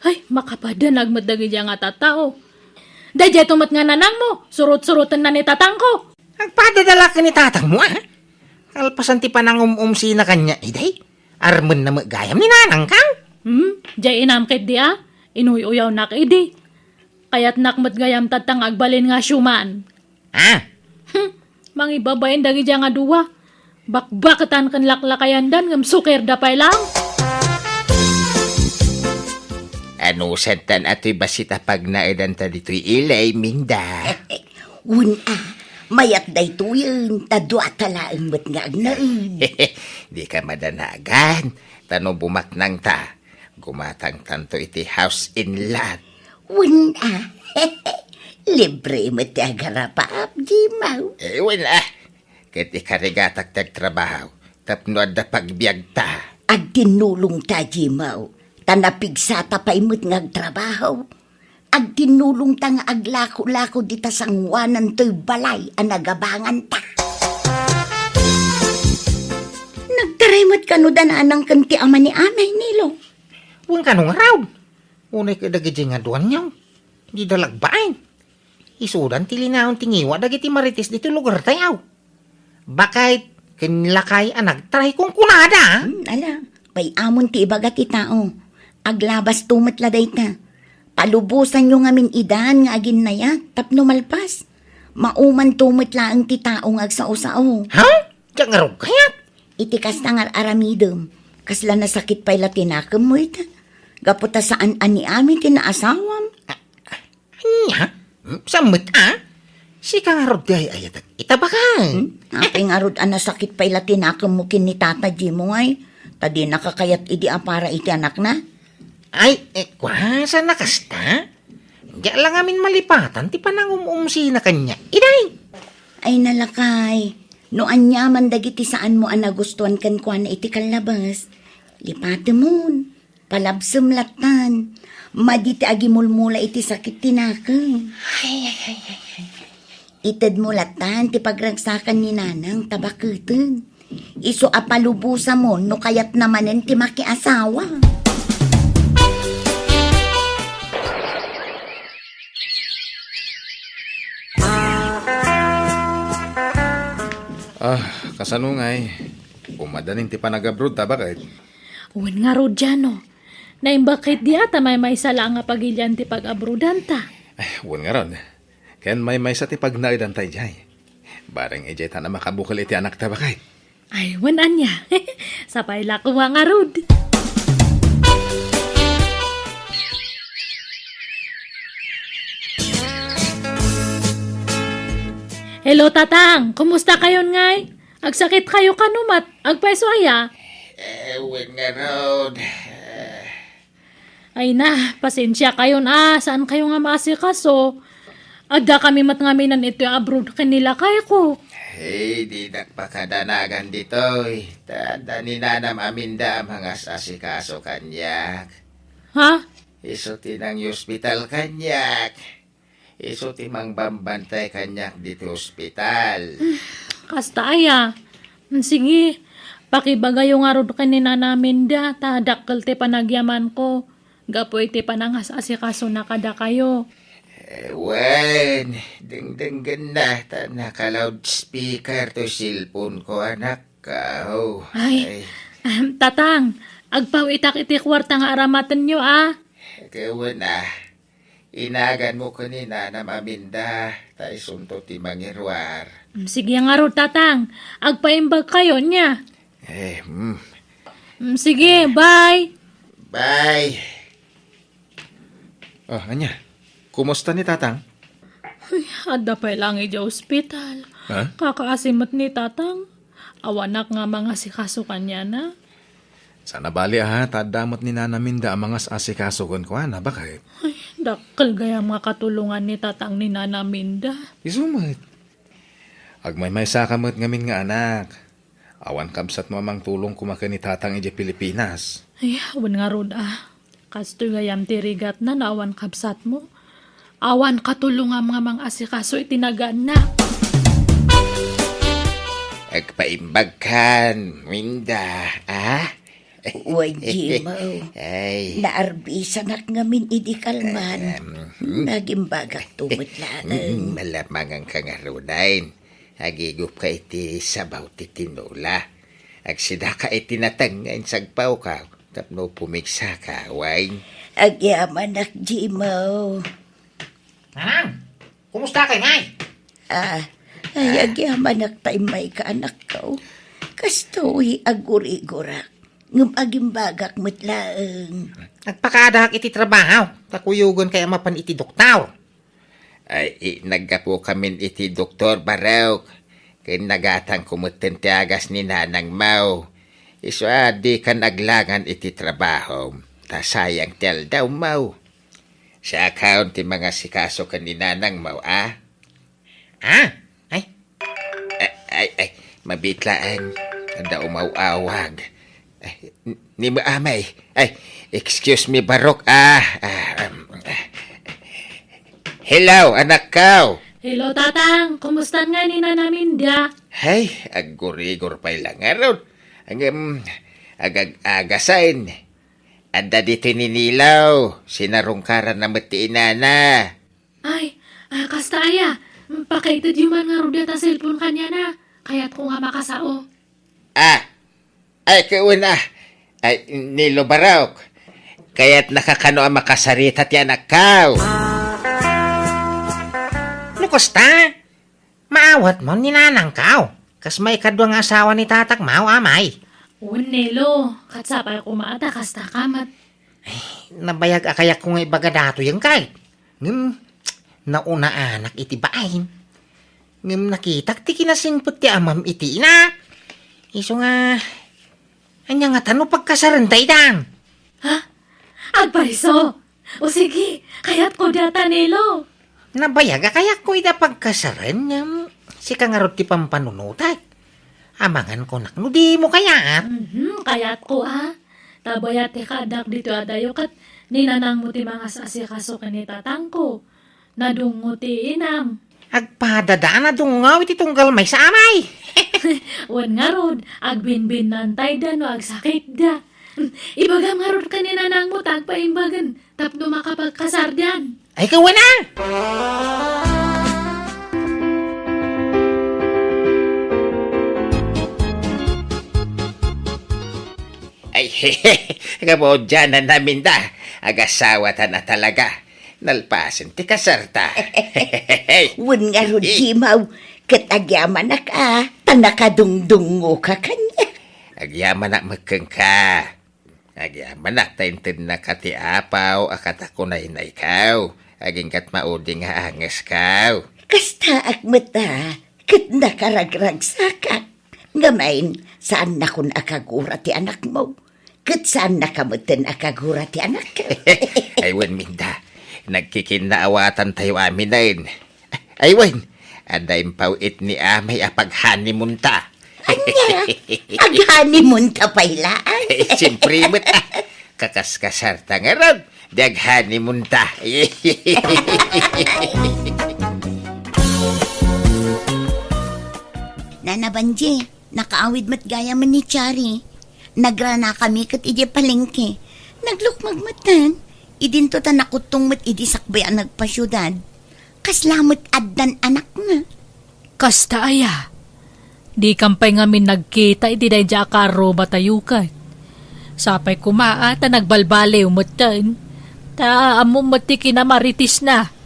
Ay, makapadanag met dagidiay nga tattao. Daydiay to met nga nanangmo, surot-surotenna ni tatangko. Agpadada la ken ni tatangmo, ah. Kalpasan ti panangum-umsina kaniak idi, armenna met gayam ni nanangkaw. Hmm, diay inam ketdi, ah. Inuy-uyawnak idi. Kayatnak met gayam tatta nga agbalin nga siuman. Ah? Hmm, mangibabain dagidiay nga dua. Bakbaketan ken laklakayandan ngem sukirda pay lang. Anusantan a toy bassit a pagnaedanta ditoy ilay, Minda? Wen a, mayat daytoyen, ta duata laeng met nga agnaed. Dika madanagan, ta no bumaknangta, gumatangtanto iti house and lot. Wen a, libre met ti agarapap, Jimaw. Eh, wen a, ket ikarigatak ti agtrabaho, tapno adda pagbiagta. Agtinnulongta, Jimaw, ta napigsata pay met nga agtrabaho. Agtinnulongta nga aglako-lako dita sangoanan toy balay a nagabanganta. Nagtaray met kano da nanang ken ti ama ni Amay, Nilo? Wen kano ngarud? Unay ket dagiti nga duanyo, dida lagbain. Isudan ti linaon ti ngiwa dagiti marites ditoy lugartayo. Baket ken lakay a nagtaray kunkunada. Hmm, ala, pay-amon ti ibaga ti tao. Aglabasto met la dayta. Palubosanyo ngamin idan nga aginnayat tapno malpas. Maumanto met laeng ti tao nga agsao-sao. Ha? Diak ngarud kayat? Iti kasta nga ar-aramidem, kasla nasakit pay la ti nakemmo ita. Gapu ta saan a ni Ami ti naasawam. Ania? Hmm, saan met a? Sika ngarud ti ay-ayatek ita, baket. Hmm? Apay ngarud a nasakit pay la ti nakemmo ken ni Tata Jimong ay, ta dinaka kayat idi a para iti anakna? Ay, eh, kua, saan a kasta? Diak la ngamin malipatan ti panangum-umsina kaniak, iday. Ay, nalakay. No aniaman dagiti saanmo a nagustuan kenkuana iti kallabes, lipatemon. Palabsem lattan. Madi ti agimulmula iti sakit ti nakem. Ay, ay, ay, ay, ay. Itedmo lattan ti pagragsakan ni Nanang ta baketen. Isu a palubosamon no kayatna manen ti makiasawa. Ah, kasano ngay? Umadanin ti panag-abroad ta, baket? Wen ngarud, Jano. Naimbag ketdi a ta maymaysa la nga pagilian ti pag-abroadanta. Ay, wen ngarud. Ken maymaysa ti pagnaedanta idiay. Bareng idiay ta na makabukel iti anakta, baket. Ay, wen ania. Sapay la koma ngarud. Hello, Tatang. Kumusta kayon ngay? Agsakit kayo kano met? Agpayso aya? Eh, wen ngarud. Ay na, pasensia kayon a, saan kayo nga maasikaso. Adda kami met ngamin iti abroad ken ni lakayko. Hey, dinak pakadanagan ditoy. Ta adda ni Nanam Aminda a mangas-asikaso kaniak. Ha? Isu ti nangihospital kaniak. Isu ti mangbambantay kaniak ditoy ospital. Kasta aya. Sige, pakibagayo ngarud ken ni Nana Aminda, ta dakkel ti panagyamanko gapu iti panangas-asikasona kadakayo. Eh, wen, dengdenggenna ta naka-loudspeaker toy cellphone ko, anak. Kao. Ay, Ay. Ahem, Tatang, agpawitak iti kuarta nga aramatenyo, a. Ket wen a, inaganmo ken ni Nanam Aminda, ta isunto ti mangiruar. Mm, sige ngarud, Tatang. Agpaimbag kayo, nia? Eh, mm. Mm, sige, bye. Bye. Ah, ania? Kumusta ni Tatang? Ay, adda pay lang idiay ospital. Ha? Kakaasi met ni Tatang. Awanak nga mangasikaso kaniana. Saan a bali, a, ta adda met ni Nana Minda a mangas-asikaso kenkuana, baket? Ay, dakkel gayam nga katulongan ni Tatang ni Nana Minda. Isu met. Agmaymaysa ka met ngamin nga anak. Awan kabsatmo a mangtulong koma ken ni tatang idiay Pilipinas. Ay, wen ngarud a. Kastoy gayam ti rigatna no awan kabsatmo. Awan katulongam nga mangasikaso iti nagaannak. Agpaimbagkan, Minda, a? Wen, Jimo. Ay. Naarbisanak ngamin idi kalman. Em, hmm. Nagimbagakto met laeng. Hmm, malamangan ka ngaruden. Agigupka iti sabaw ti tinola. Agsidaka iti nateng nga insagpawka tapno pumigsaka, wen? Agyamanak, Jimo. Nanang, kumusta kay, Nay? Ah, ay, agyamanak ta immayka, anakko. Kastoy, agurigurak. Ngem agimbagak met laeng. Agpakadaak iti trabaho, ta kuyogen kay a mapan iti doktor. Ay, i-, naggapukamin iti doktor, Barok. Ken nagatangko metten ti agas ni nanangmo. Isu a dikan aglangan iti trabaho, ta sayang ti aldawmo. Siakon ti mangasikaso ken ni nanangmo, a? Ah? Ay? Ay, ay, ay, mabitlaan. Adda umaw-awag. Ay, n-, ni Amay. Ay, excuse me, Barok. Ah, ah, um, ah. Hello, anakko. Hello, Tatang. Kumusta nga ni Nana Minda? Hay, aggurigor pay la ngarud. Ngem, agag-agasen. Adda ditoy ni Nilo. Sinarungkaran na met ti inana. Ay, ah, kasta aya. Pakaitedyo man ngarud dayta cellphone kaniana. Kayatko nga makasao. Ah, ay, ket wen a. Ay, Nilo Barok. Kayatnaka kano a makasarita ti anakko. No kasta, maawatmo ni nanangko. Kas maikadua nga asawa ni tatakmo, Amay. Wen, Nilo, ket sapay koma ta kasta ka met. Ay, nabayag a kayatko nga ibaga datoyen kay. Ngem, naunaanak iti bain. Ngem nakitak ti kinasingpet ti amam iti ina. Isu nga, ania ngata no pagkasarenta idan? Ha? Agpayso? O sige, kayatko dayta, Nilo. Nabayag a kayatko ida pagkasaren, ngem sika ngarud ti pampanunotek. Amangan konak no dimo kayat. Mhm, kayatko a. Ta bayat ti kaaddak ditoy adayo ket ni nanangmo ti mangas-asikaso ken ni tatangko. Nadungngo ti inam. Agpadada a nadungngaw iti tunggal maysa, Amay. Wen ngarud, agbinbinnantayda no agsakitda. Ibagam ngarud ken ni nanangmo ta agpaimbagen tapno makapagkasardan. Ay, kawana! Ay, kabuot diay Nana Minda, agasawatan a talaga. Nalpasen ti kasarta. Wen ngarud, Jimaw, ket agyamanak a, ta nakadungdungngoka kaniak. Agyamanak met kenka. Agyamanak ta intednaka ti apaw a kata kunaynayko, agingga't maudi nga angesko. Kastaak met a, ket nakaragragsakak. Ngem, saannakon a kagura ti anakmo, ket saannaka metten a kagura ti anakko. Ay, wen, Minda, nagkikinnaawatan tayo aminen. Ay, wen, adda impaw-it ni Amay a pag-honeymoon ta. Ania? Ag-honeymoon ta pay laeng? Eh, siyempre met, ah. Kakaskasar ta ngarud, di ag-honeymoon ta. Nana Banji, nakaawid met gayam ni Chari. Nagranakami ket idiay palengke. Naglukmag metten. Idinto ta nakuttong met idi sakbay a nagpasiudad. Kasla met addan anakna. Kasta aya? Dikam pay ngamin nagkita iti daydiay a karrubatayo ket. Sapay koma a ta nagbalbaliw metten. Ta ammom met ti kinamaritisna.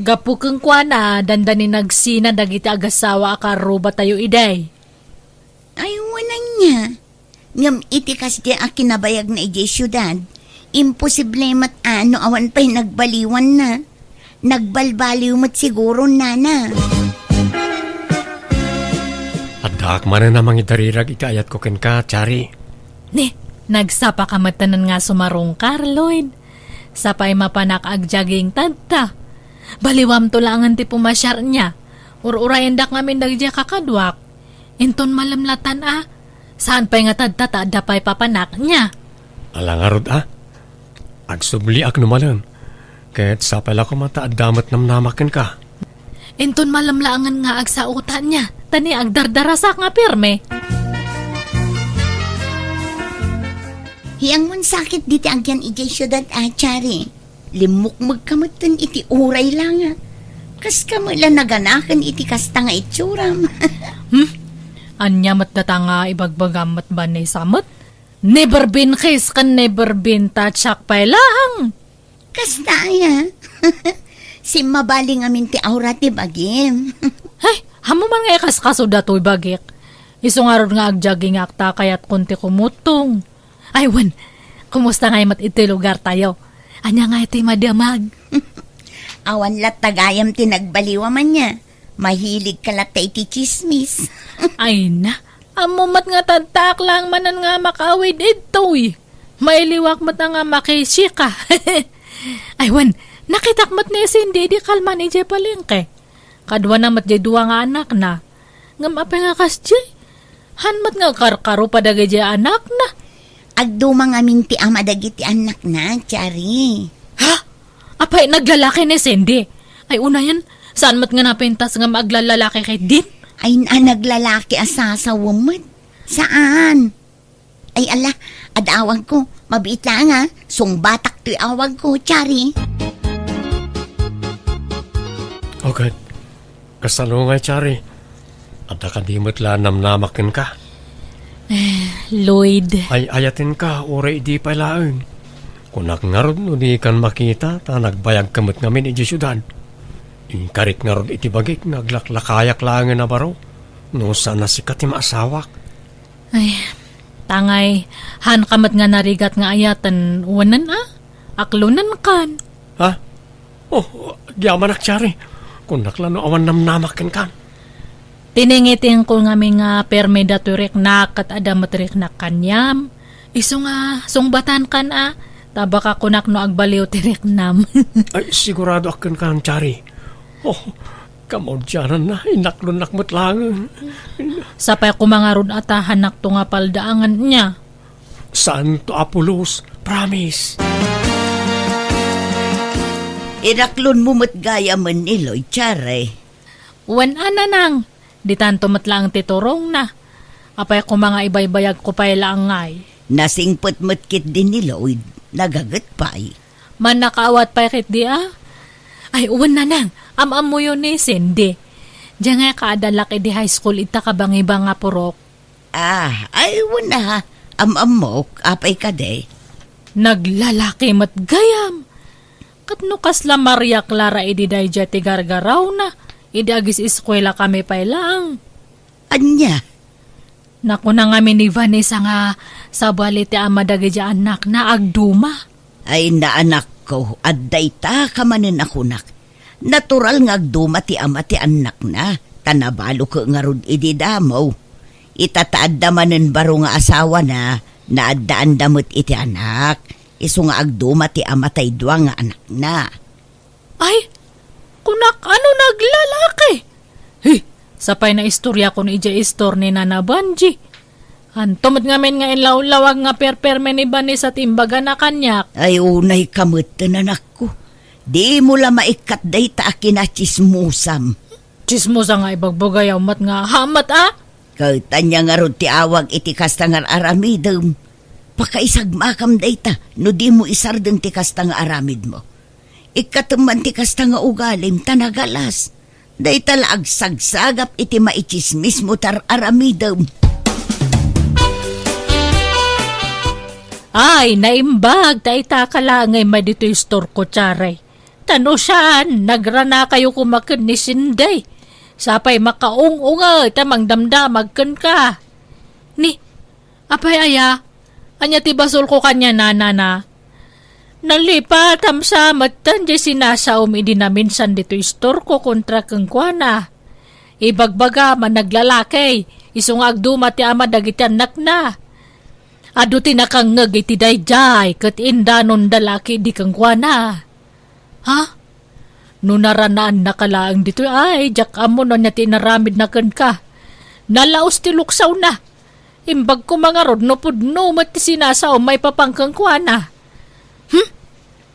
Gapu kenkuana, dandani nagsina dagiti agasawa a karrubatayo idi. Ay, wen ania. Ngem iti kasdi a kinabayagna idiay siudad, imposible met a no awan pay nagbaliwanna. Nagbalbaliw met siguro, nana. Addaak manen a mangidarirag iti ayatko kenka, Chari. Ni, nagsapaka metten nga sumarungkar, Lloyd. Sapay mapanak agjogging tatta. Baliwamto laengen ti pumasiarna. Ur-urayendak ngamin dagiti kakaduak. Inton malem latan a, saan pay nga tadta ta adda pay papanak, nia? Ala ngarud a? Agsubliak no malem. Ket sapay la koma ta adda met namnamak kenka. Inton malem laengen nga agsaotan, nia, ta ni agdardarasak nga pirme. Hiangmon sakit diti agyan idiay siudad a, Chari. Limmukmegka metten iti uray la nga. Kaska met la naganaken iti kasta nga itsuram. Hmm? Ania met data nga ibagbagam met, Vanessa met? Never been kiss ken never been touch-ak pay laeng. Kasta aya. Simmabali ngamin ti aura ti bagim. Ay, ammom man nga ikaskaso datoy bagik. Isu ngarud nga agjoggingak ta kayatkon ti kumutong. Ay, wen, kumusta ngay met iti lugartayo? Ania ngay ti madamag? Awan latta gayam ti nagbaliw a man nia. Mahiligka latta iti tsismis. Ay na, ammo met nga tadtaak laeng manen nga makaawid idtoy. Mailiwak met nga makisika. Ay, wen, nakitak met ni Cindy idi kalman idiay palengke. Kaduana met diay dua nga anakna. Ngem apay nga kasdiay? Han met nga karkaro pa dagiti anakna. Agduma ngamin ti ama dagiti annakna, Chari. Ha? Apay, naglalaki ni Cindy? Ay, unayen, saan met nga napintas nga aglallalaki ket din? Ay, na, naglalaki a sasawa met. Saan? Ay, ala, adda awagko. Mabiit laeng, a. Sungbatak toy awagko, Chari. Okay. Kasano ngay, Chari? Adda kadi met la namnamak kenka? Eh, Lloyd. Ay-ayatenka, uray idi pay laeng. Kunak ngarud no dikan makita, ta nagbayagka met ngamin idiay siudad. Inkarik ngarud iti bagik nga aglaklakayak laengen a baro, no saan a sika ti maasawak. Ay, tangay, hanka met nga narigat nga ayaten, wenen a? Aklonenkan. Ha? Oh, agyamanak, Chari. Kunak la no awan namnamak kenkan. Tiningitingko ngamin nga permi datoy riknak ket adda met riknak kaniam. Isu nga, sungbatankan a, ta baka kunak no agbaliw ti riknam. Ay, siguradoak kenkan, Chari. Oh, kamaudiananna, inaklonnak met laengen. Sapay koma ngarud a ta hanakto nga paldaangen nia. Saanto a pulos, promise. Inaklonmo met gayamen ni Lloyd, Chari. Wen a, nanang, ditanto met laeng ti turongna. Apay koma nga ibaybayagko pay laeng ngay? Nasingpet met ketdi ni Lloyd, nagaget pay. Mannakaawat pay ketdi a? Ay, wen, nanang, am-ammoyo ni Cindy. Diay ngay kaadalak idi high school ita kabangibang nga purok. Ah, ay, wen a, am-ammok, apay kadi? Naglalaki met gayam. Ket no kasla Maria Clara idi daydiay ti gargarawna, idi agis-eskuela kami pay laeng. Ania? Nakuna ngamin ni Vanessa nga sabali ti ama dagiti annakna agduma. Ay, na, anakko, adda ita ka manen a kunak. Natural nga agduma ti ama ti annakna, ta nabalo ket ngarud idi damo. Ita ta adda manen baro nga asawana, naaddaanda met iti anak. Isu nga agduma ti ama tay dua nga anakna. Ay, kunak, ano, naglalaki? He, sapay naistoriakon idiay istor ni Nana Banji. Anto met ngamin nga inlawlawag nga perperme ni Vanessa ti imbagana kaniak? Ay, unayka metten, anakko. Dimo la maikkat dayta a kinatsismosam. Tsismosa nga ibagbagayaw met nga hamat a? Ket ania ngarud ti awag iti kasta nga aramidem? Pakaisagmakam dayta no dimo isardeng ti kasta nga aramidmo. Ikkatem man ti kasta nga ugalim ta nagalas. Dayta la agsagsagap iti maitsismismo ti ar-aramidem. Ay, naimbag ta ita ka laeng nga immay ditoy istorko, Charay. Ta no saan, nagranakayo koma ken ni Sinday. Sapay makaung-ungay ta mangdamdamag kenka. Ni, apay aya? Ania ti basolko kaniana, nana? Nalipatam sa metten ti sinasaom idi naminsan ditoy istorko kontra kenkuana. Ibagbagam a naglalaki, isu nga agduma ti ama dagiti annakna. Adu ti nakangngeg iti daydiay ket indanonda la ketdi kenkuana. Ha? No naranaannaka laeng ditoy, ay, diak ammo no ania ti inaramidna kenka. Nalaos ti luksawna. Imbag koma ngarud no pudno met ti sinasaom maipapan kenkuana. Hmm?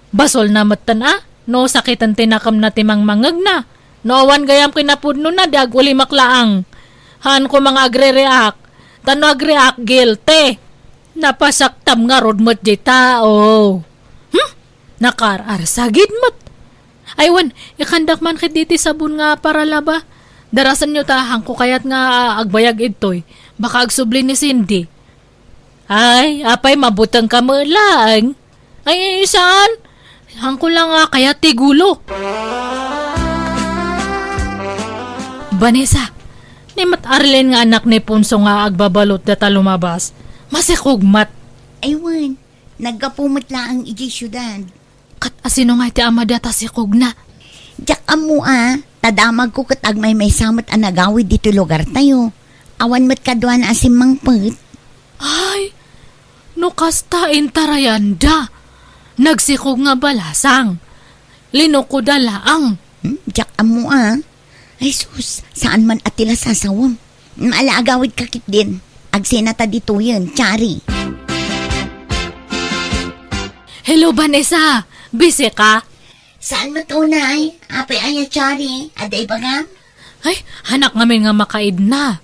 Basolna metten a, no sakiten ti nakemna ti mangmangngegna. No awan gayam kinapudnona, di agulimek laeng. Haan koma nga agre-react. Ta no agreact, guilty. Napasaktam ngarud met di tao. Hmm? Nakaar-arsagid met. Ay wen, ikandak man ketdi ti sabon nga paralaba. Darasenyo ta, haanko kayat nga, ah, agbayag idtoy. Baka agsubli ni Cindy. Ay, apay, mabutengka met laeng. Ay, ay, saan? Haanko la nga kayat ti gulo. Vanessa, ni met Arlene nga anak ni Ponso nga agbabalot data lumabas. Masikog met. Ay wen, naggapu met laeng idiay siudad. Ket asino nga iti amada ta sikogna? Diak ammo a, ta damagko ket agmaymaysa met a nagawid ditoy lugartayo. Awan met kaduana a simmangpet. Ay, no kasta, intarayanda. Nagsikog nga balasang. Linukoda laeng. Hmm, diak ammo a. Ay sus, saan man a ti la sasawem. Ala, agawidka ketdin. Agsenata ditoyen, Chari. Hello, Vanessa. Busy ka? Saan met unay? Apay aya, Chari? Adda ibagam? Ay, haanak ngamin nga makaidna.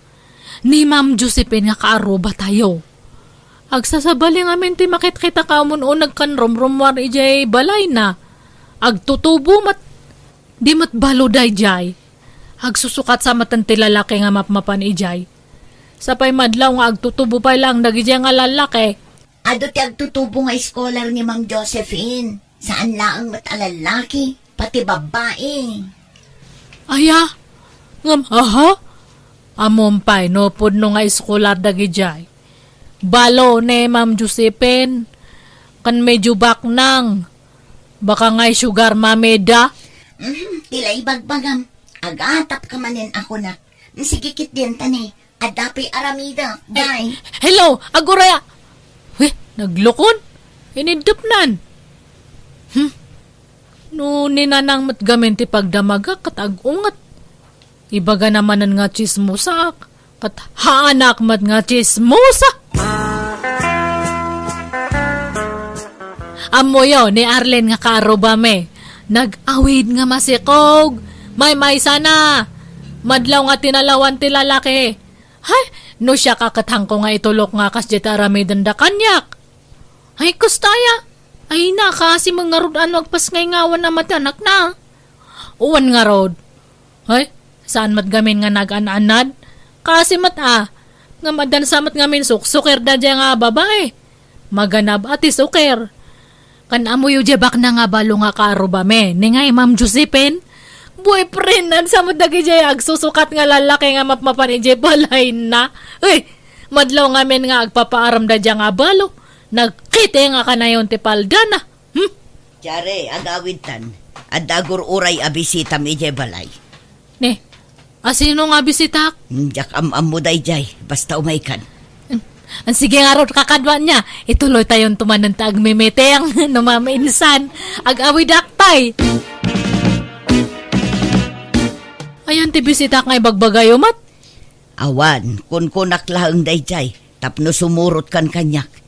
Ni Ma'am Josephine nga kaarrubatayo. Agsasabali ngamin ti makitkita ka umun-uneg ken rumrummuar idiay balayna. Agtutubo met. Di met balo daydiay. Agsusukat sa metten ti lalaki nga mapmapan idiay. Sapay madlaw nga agtutubo pay laeng dagidiay nga lalaki. Adu ti agtutubo nga scholar ni Ma'am Josephine. Saan laeng met a lalaki, pati babbai. Aya? Ngem, aha? Ammom pay no pudno nga scholar dagidiay. Balo ni Ma'am Josephine. Ken medyo baknang. Baka ngay sugar mommy da? Mhm, ti la ibagbagam. Agatapka manen a kunak. Sige ketdin, tani. Adda pay aramidek, day. Hello, aguray a. Weh, naglukon? Iniddepnan. Hmm. No ni Nanang met gamin ti pagdamagak ket ag-unget. Ibagana manen nga tsismosaak, ket haanak met nga tsismosa. Ammoyo ni Arlene nga kaarrubami, nag-awid nga masikog, maymaysana. Madlaw nga tinalawan ti lalaki. Hay, no siak a ket haanko nga itulok nga kasdiay ti aramidenda kaniak. Ay, kasta aya. Ay, nakaasi met ngarud a no agpasngayngawan a mati anakna. Wen ngarud. Ay, saan met gamin nga nagaan-anad? Kaasi met a. Ngem addan sa met ngamin suksuker daydiay nga babai. Maganab a ti suker. Kan ammoyo diay baknang a balo nga kaarrubami, ni ngay Ma'am Josephine? Boyfriend-na sa met dagidiay agsusukat nga lalaki nga mapmapan idiay balayna. Uy, madlaw ngamin nga agpapaaram daydiay nga balo. Nagkiti nga kanayon ti paldana. Hmm? Tiare, agawidtan. Adda agur-uray a bisitam idiay balay. Ne, asino nga bisitak? Hmm, diak am-ammo daydiay. Basta umaykan. Hmm. An sige ngarud, kakaduan niya. Ituloytayon to manen ta agmimiteng. No maminsan, ag-awidak pay. Ayan ti bisitak nga ibagbagayo met. Awan, kunkunak laeng daydiay, tapno sumurotkan kaniak.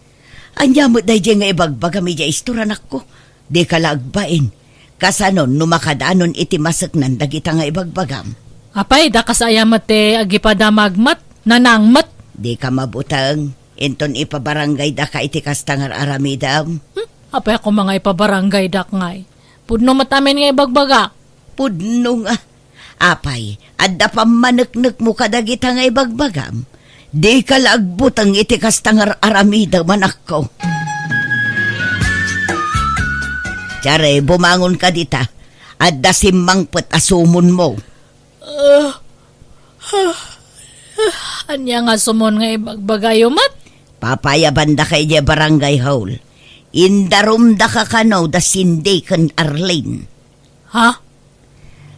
Ania met daydiay nga ibagbagam idiay istor, anakko? Dika la agbain. Kasanon no makadanon iti maseknan dagita nga ibagbagam? Apay, daka sa aya met ti agipadamag met, nanang met? Dika mabuteng. Inton ipabarangaydaka iti kasta nga aramidem? Hmm? Apay a koma nga ipabarangaydak ngay? Pudno met amin nga ibagbagak. Pudno nga. Apay, adda pammaneknekmo kadagita nga ibagbagam? Dika la agbuteng iti kasta nga ar-aramidem, anakko. Tiare, bumangonka dita. Adda simmangpet a sumonmo. Ah, ah, ah, ania nga sumon nga ibagbagayo met? Papayabandaka idiay barangay hall. Indarumdaka kano da Cindy ken Arlene. Ha?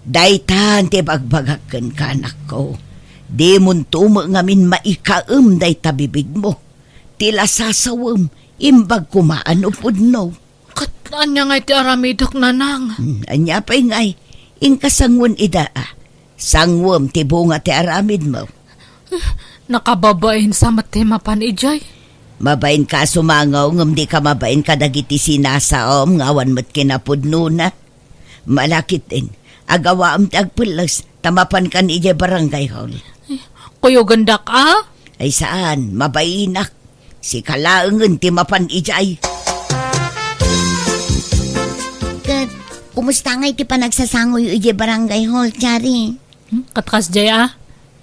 Daytan ti ibagbagak kenka, anakko. Dimonto met ngamin maikaem dayta bibigmo. Ti la sasawem, imbag koma a no pudno. Ket ania ngay ti aramidek, nanang? Hmm, ania pay ngay? Inka sangoen ida, a. Sangoem ti bunga ti aramidmo. Nakababain sa met ti mapan idiay. Mabainka a sumango ngem dika mabain kadagiti sinasaom nga awan met kinapudnona. Malakit din, agawaam ti agpelles ta mapankan idiay barangay hall. Kuyogendak, a? Ay saan, mabainak. Sika laengen ti mapan idiay. Ket, kumusta ngay ti panagsasangoyo idiay barangay hall, Chari? Hmm, ket kasdiay, a?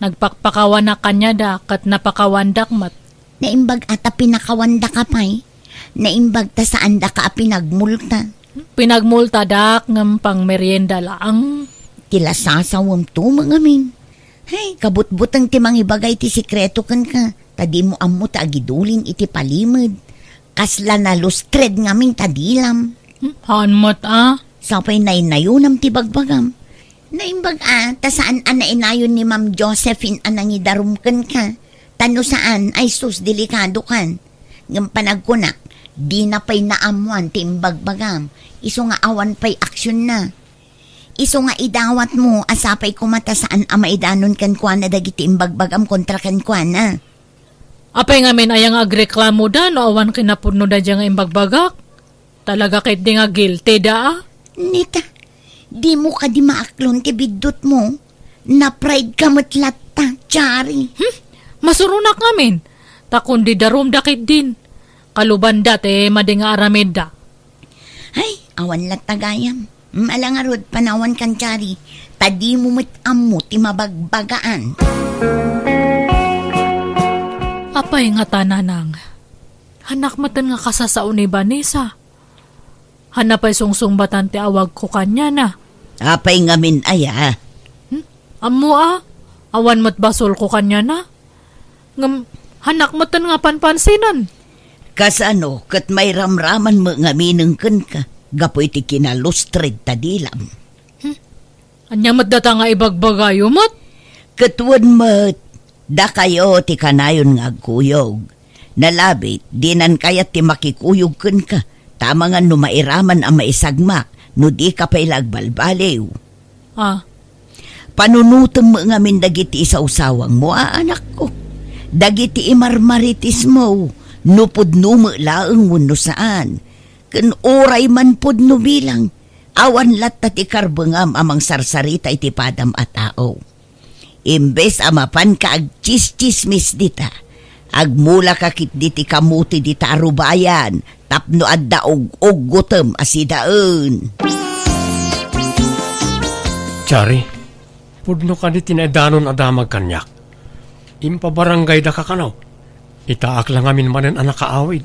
Nagpakpakawanak kaniada, ket napakawandak met. Naimbag a ta pinakawandaka pay? Naimbag ta saandaka a pinagmulta? Pinagmultadak ngem pangmerienda laeng. Ti lasasawem to met ngamin. Hay, kabutbuteng ti mangibagay ti sekreto kenka, ta dimo ammo ta agidulin iti palimed. Kasla nalustred ngamin ta dilam. Hmm, haan met, a? Sapay naynayonam ti bagbagam. Naimbag a, ta saan a nainayon ni Ma'am Josephine a nangidarum kenka. Ta no saan, ay sus, delikadokan. Ngem panagkunak, dina pay naammoan ti imbagbagam. Isu nga awan pay aksionna. Isu nga idawatmo a sapay koma ta saan a maidanon kenkuana dagiti imbagbagam kontra kenkuana. Apay ngamin aya nga agreklamoda no awan kinapudnoda diay nga imbagbagak? Talaga ketdi nga guilty da, a? Nita, dimo kadi maaklon ti biddutmo? Na-pride ka met latta, Chari. Hmm? Masuronak ngamin. Ta kundi darumda ketdin. Kalubanda ti madi nga aramidda. Ay, awan latta gayam. Mala ngarud, panawankan, Chari. Ta dimo met ammo ti mabagbagaan. Apay ngata, Nanang? Hanak metten nga kasasao ni Vanessa. Hanna pay sungsungbatan ti awagko kaniana. Apay ngamin aya? Hmm? Ammo a, awan met basolko kaniana. Ngem, hannak metten nga panpansinan. Kasano ket mairamraman met ngaminen kenka gapu iti kinalustred ta dilam? Hmm? Ania met data nga ibagbagayo met? Ket wen met, dakayo ti kanayon nga agkuyog. Nalabit, dinan kayat ti makikuyog kenka, ta amangan no mairaman a maisagmak, no dika pay la agbalbaliw. Ah. Panunotem met ngamin dagiti isawsawangmo a anakko. Dagiti imarmaritismo, no pudno met laeng wenno saan. Ken uray man pudno bilang, awan latta ti karbengam a mangsarsarita iti padam a tao. Imbes a mapanka agtsistsismis dita, agmulaka ketdi ti kamote dita a rubayan tapno adda ug-uggotem a sidaen. Chari, pudno kadi ti naidanon a damag kaniak? Impabarangaydaka kano? Itaak la ngamin manen a nakaawid,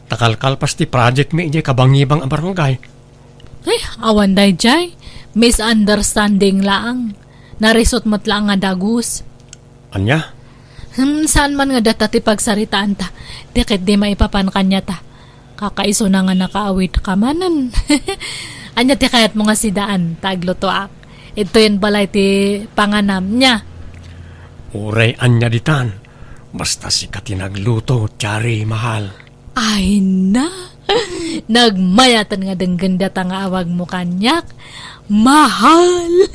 ta kalkalpas ti project mi idiay kabangibang a barangay. Ay, awan daydiay. Misunderstanding laang. Narisot met laang nga dagus. Ania? Hmm, saan man nga data ti pagsaritaanta. Di ket di maipapan kaniata. Kakaisuna nga nakaawid ka manen. Ania ti kayatmo nga sidaan, ta aglutoak? Idtoyen balay ti panganam, nia? Uray ania ditan. Basta sika ti nagluto, Chari, mahal. Ay na, nagmayaten nga denggen data nga awagmo kaniak. Mahal.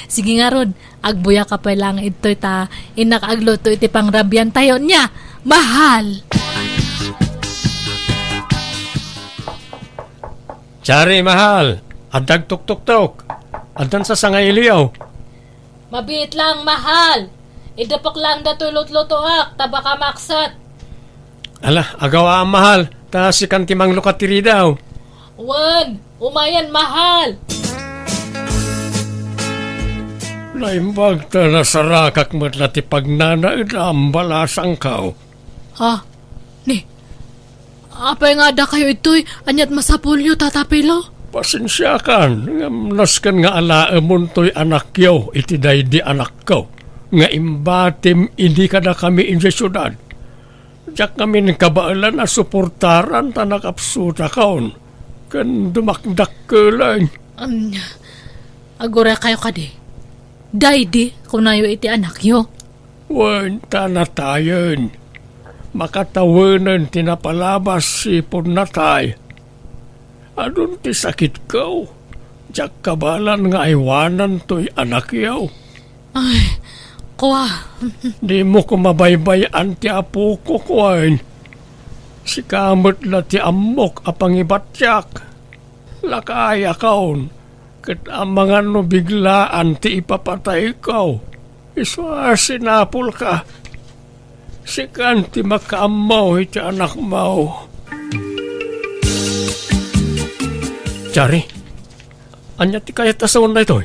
Sige ngarud, agbuya ka pay laeng idtoy ta innak agluto iti pangrabiantayo, nia? Mahal. Chari, mahal, adda agtuktuktok. Addan sasangailiyo. Mabiit lang, mahal. Idepek lang datoy lutlutoak, ta baka makset. Ala, agawaam, mahal, ta sikan ti manglukat ti ridaw. Wen, umayen, mahal. Naimbag ta nasarakak met la ti pagnanaed a ambalasangkaw. Ha? Ni, apay nga adda kayo itoy? Aniat masapulyo, Tata Pilo? Pasensiakan, ngem nasken nga alaemontoy anakyo iti daydi anakko nga imbatim idi kadakami idiay siudad. Diak ngamin kabaelan a suportaran ta nakapsutakon ken dumakdakkeleng. Am, aguraykayo kadi. Daydi, kunayo iti anakyo. Wen, ta natayen. Makatawenen ti napalabas ti ipon natay. Adun ti sakitko. Diak kabaelan nga aywanan toy anakyo. Ay, kua. Dimo koma baybay-an ti apok, kua. Sika met la ti ammok a pangibatiak. Lakayakon, ket amangan no biglaan ti ipapatayko. Isu a sinapulka. Sikan ti makaammo iti anakmo. Chari, ania ti kayat a sawen daytoy?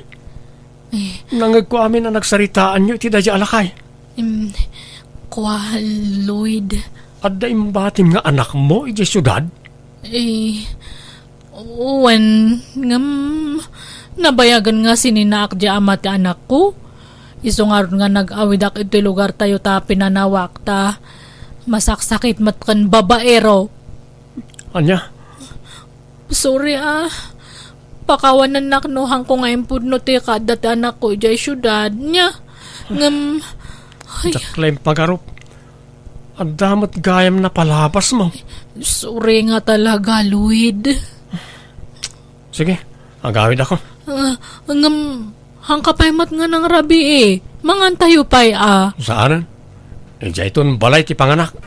Eh. Nangngegko amin a nagsaritaanyo iti daydiay a lakay. Em, kua, Lloyd. Adda imbatim nga anakmo idiay siudad? Eh, wen, ngem, nabayagen nga sininaak diay ama ti anakko. Isu ngarud nga nag-awidak iti lugartayo ta pinanawak ta masaksakit met ken babaero. Ania? Sorry, ah. Pakawanennak no haanko nga impudno ti kaadda ti anakko idiay siudad. Nia? Ngem, ay. Diak la impagarup. Adda met gayam napalabasmo. Sorry nga talaga, Lloyd. Sige, agawidakon. Ah, ngem, haanka pay met nga nangrabii. Mangantayo pay, a. Saanen? Idiayton balay ti panganak.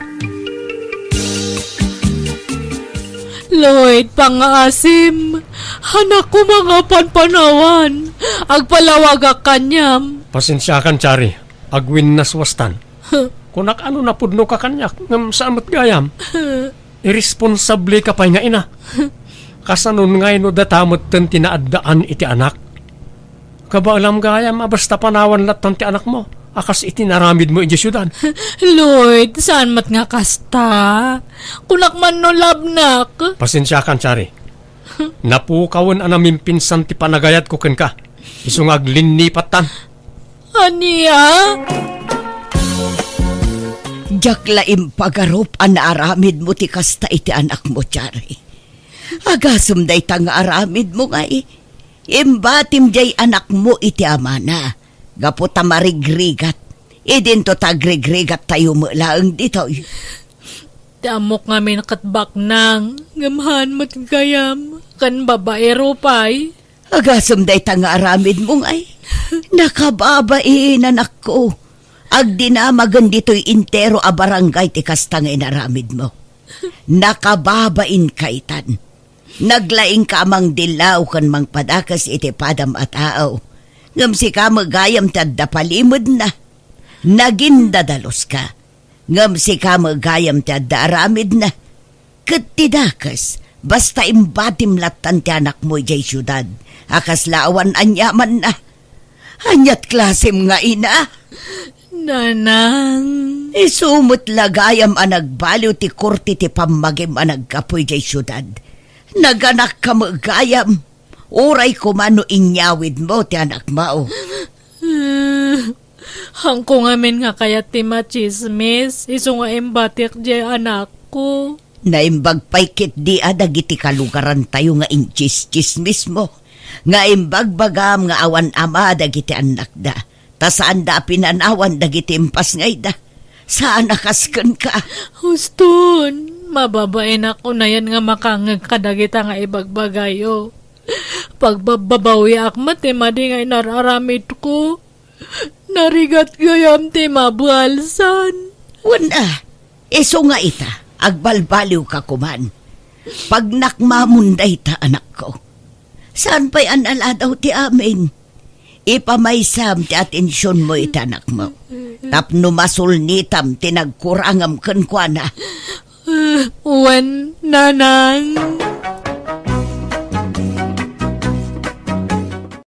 Lloyd, pangngaasim. Haannak koma nga panpanawan. Agpalawagak kaniam. Pasensiakan, Chari. Agwinnaswastan. Kunak a no napudnoka kaniak, ngem saan met gayam. Irresponsableka pay nga ina. Kasanon ngay no data metten ti naaddaan iti anak? Kabaelam gayam a basta panawan lattan ti anakmo, a kas iti naramidmo idiay siudad. Lloyd, saan met nga kasta? Kunak man no labnak. Pasensiakan, Chari. Napukawen a namimpinsan ti panagayatko kenka. Isu nga aglinipattan. Ania? Diak la impagarup a naaramidmo ti kasta iti anakmo, Chari. Agasem dayta nga aramidmo ngay, imbatim diay anakmo iti amana, gapu ta marigrigat. Idinto ta agrigrigattayo met laeng ditoy. Ti ammok ngamin ket baknang, ngem haan met gayam, ken babaero pay. Agasem dayta nga aramidmo ngay. Nakababain, anakko. Agdinamagen ditoy entero a barangay ti kasta nga inaramidmo. Nakababain kaitan. Naglaingka a mangdillaw ken mangpadakes iti padam a tao. Ngem sika met gayam ti adda palimedna. Nagindadaluska. Ngem sika met gayam ti adda aramidna. Ket ti dakes, basta imbatim lattan ti anakmo idiay siudad, a kasla awan aniamanna. Aniat klasem nga ina? Nanang. Isu met la gayam a nagbaliw ti korte ti pammagim a naggapu idiay siudad. Naganakka met gayam. Uray koma no inyawidmo ti anakmo. Haanko ngamin nga kayat ti matsismis, isu nga imbatik diay anakko. Naimbag pay ketdi a dagiti kalugarantayo nga intsistsismismo, nga imbagbagam nga awan ama dagiti annakda, ta saanda a pinanawan dagiti impasngayda. Saan a kas kenka. Huston, mababainak unayen nga makangngeg kadagita nga ibagbagayo. Pagbabbabawiak met ti madi nga inar-aramidko. Narigat gayam ti mabalsan. Wen a, isu nga ita, agbalbaliwka koman. Pagnakmamon dayta, anakko. Saan pay a naladaw ti amin? Ipamaysam ti atensionmo iti anakmo. Tapno masulnitam ti nagkurangam kenkuana. Wen, nanang.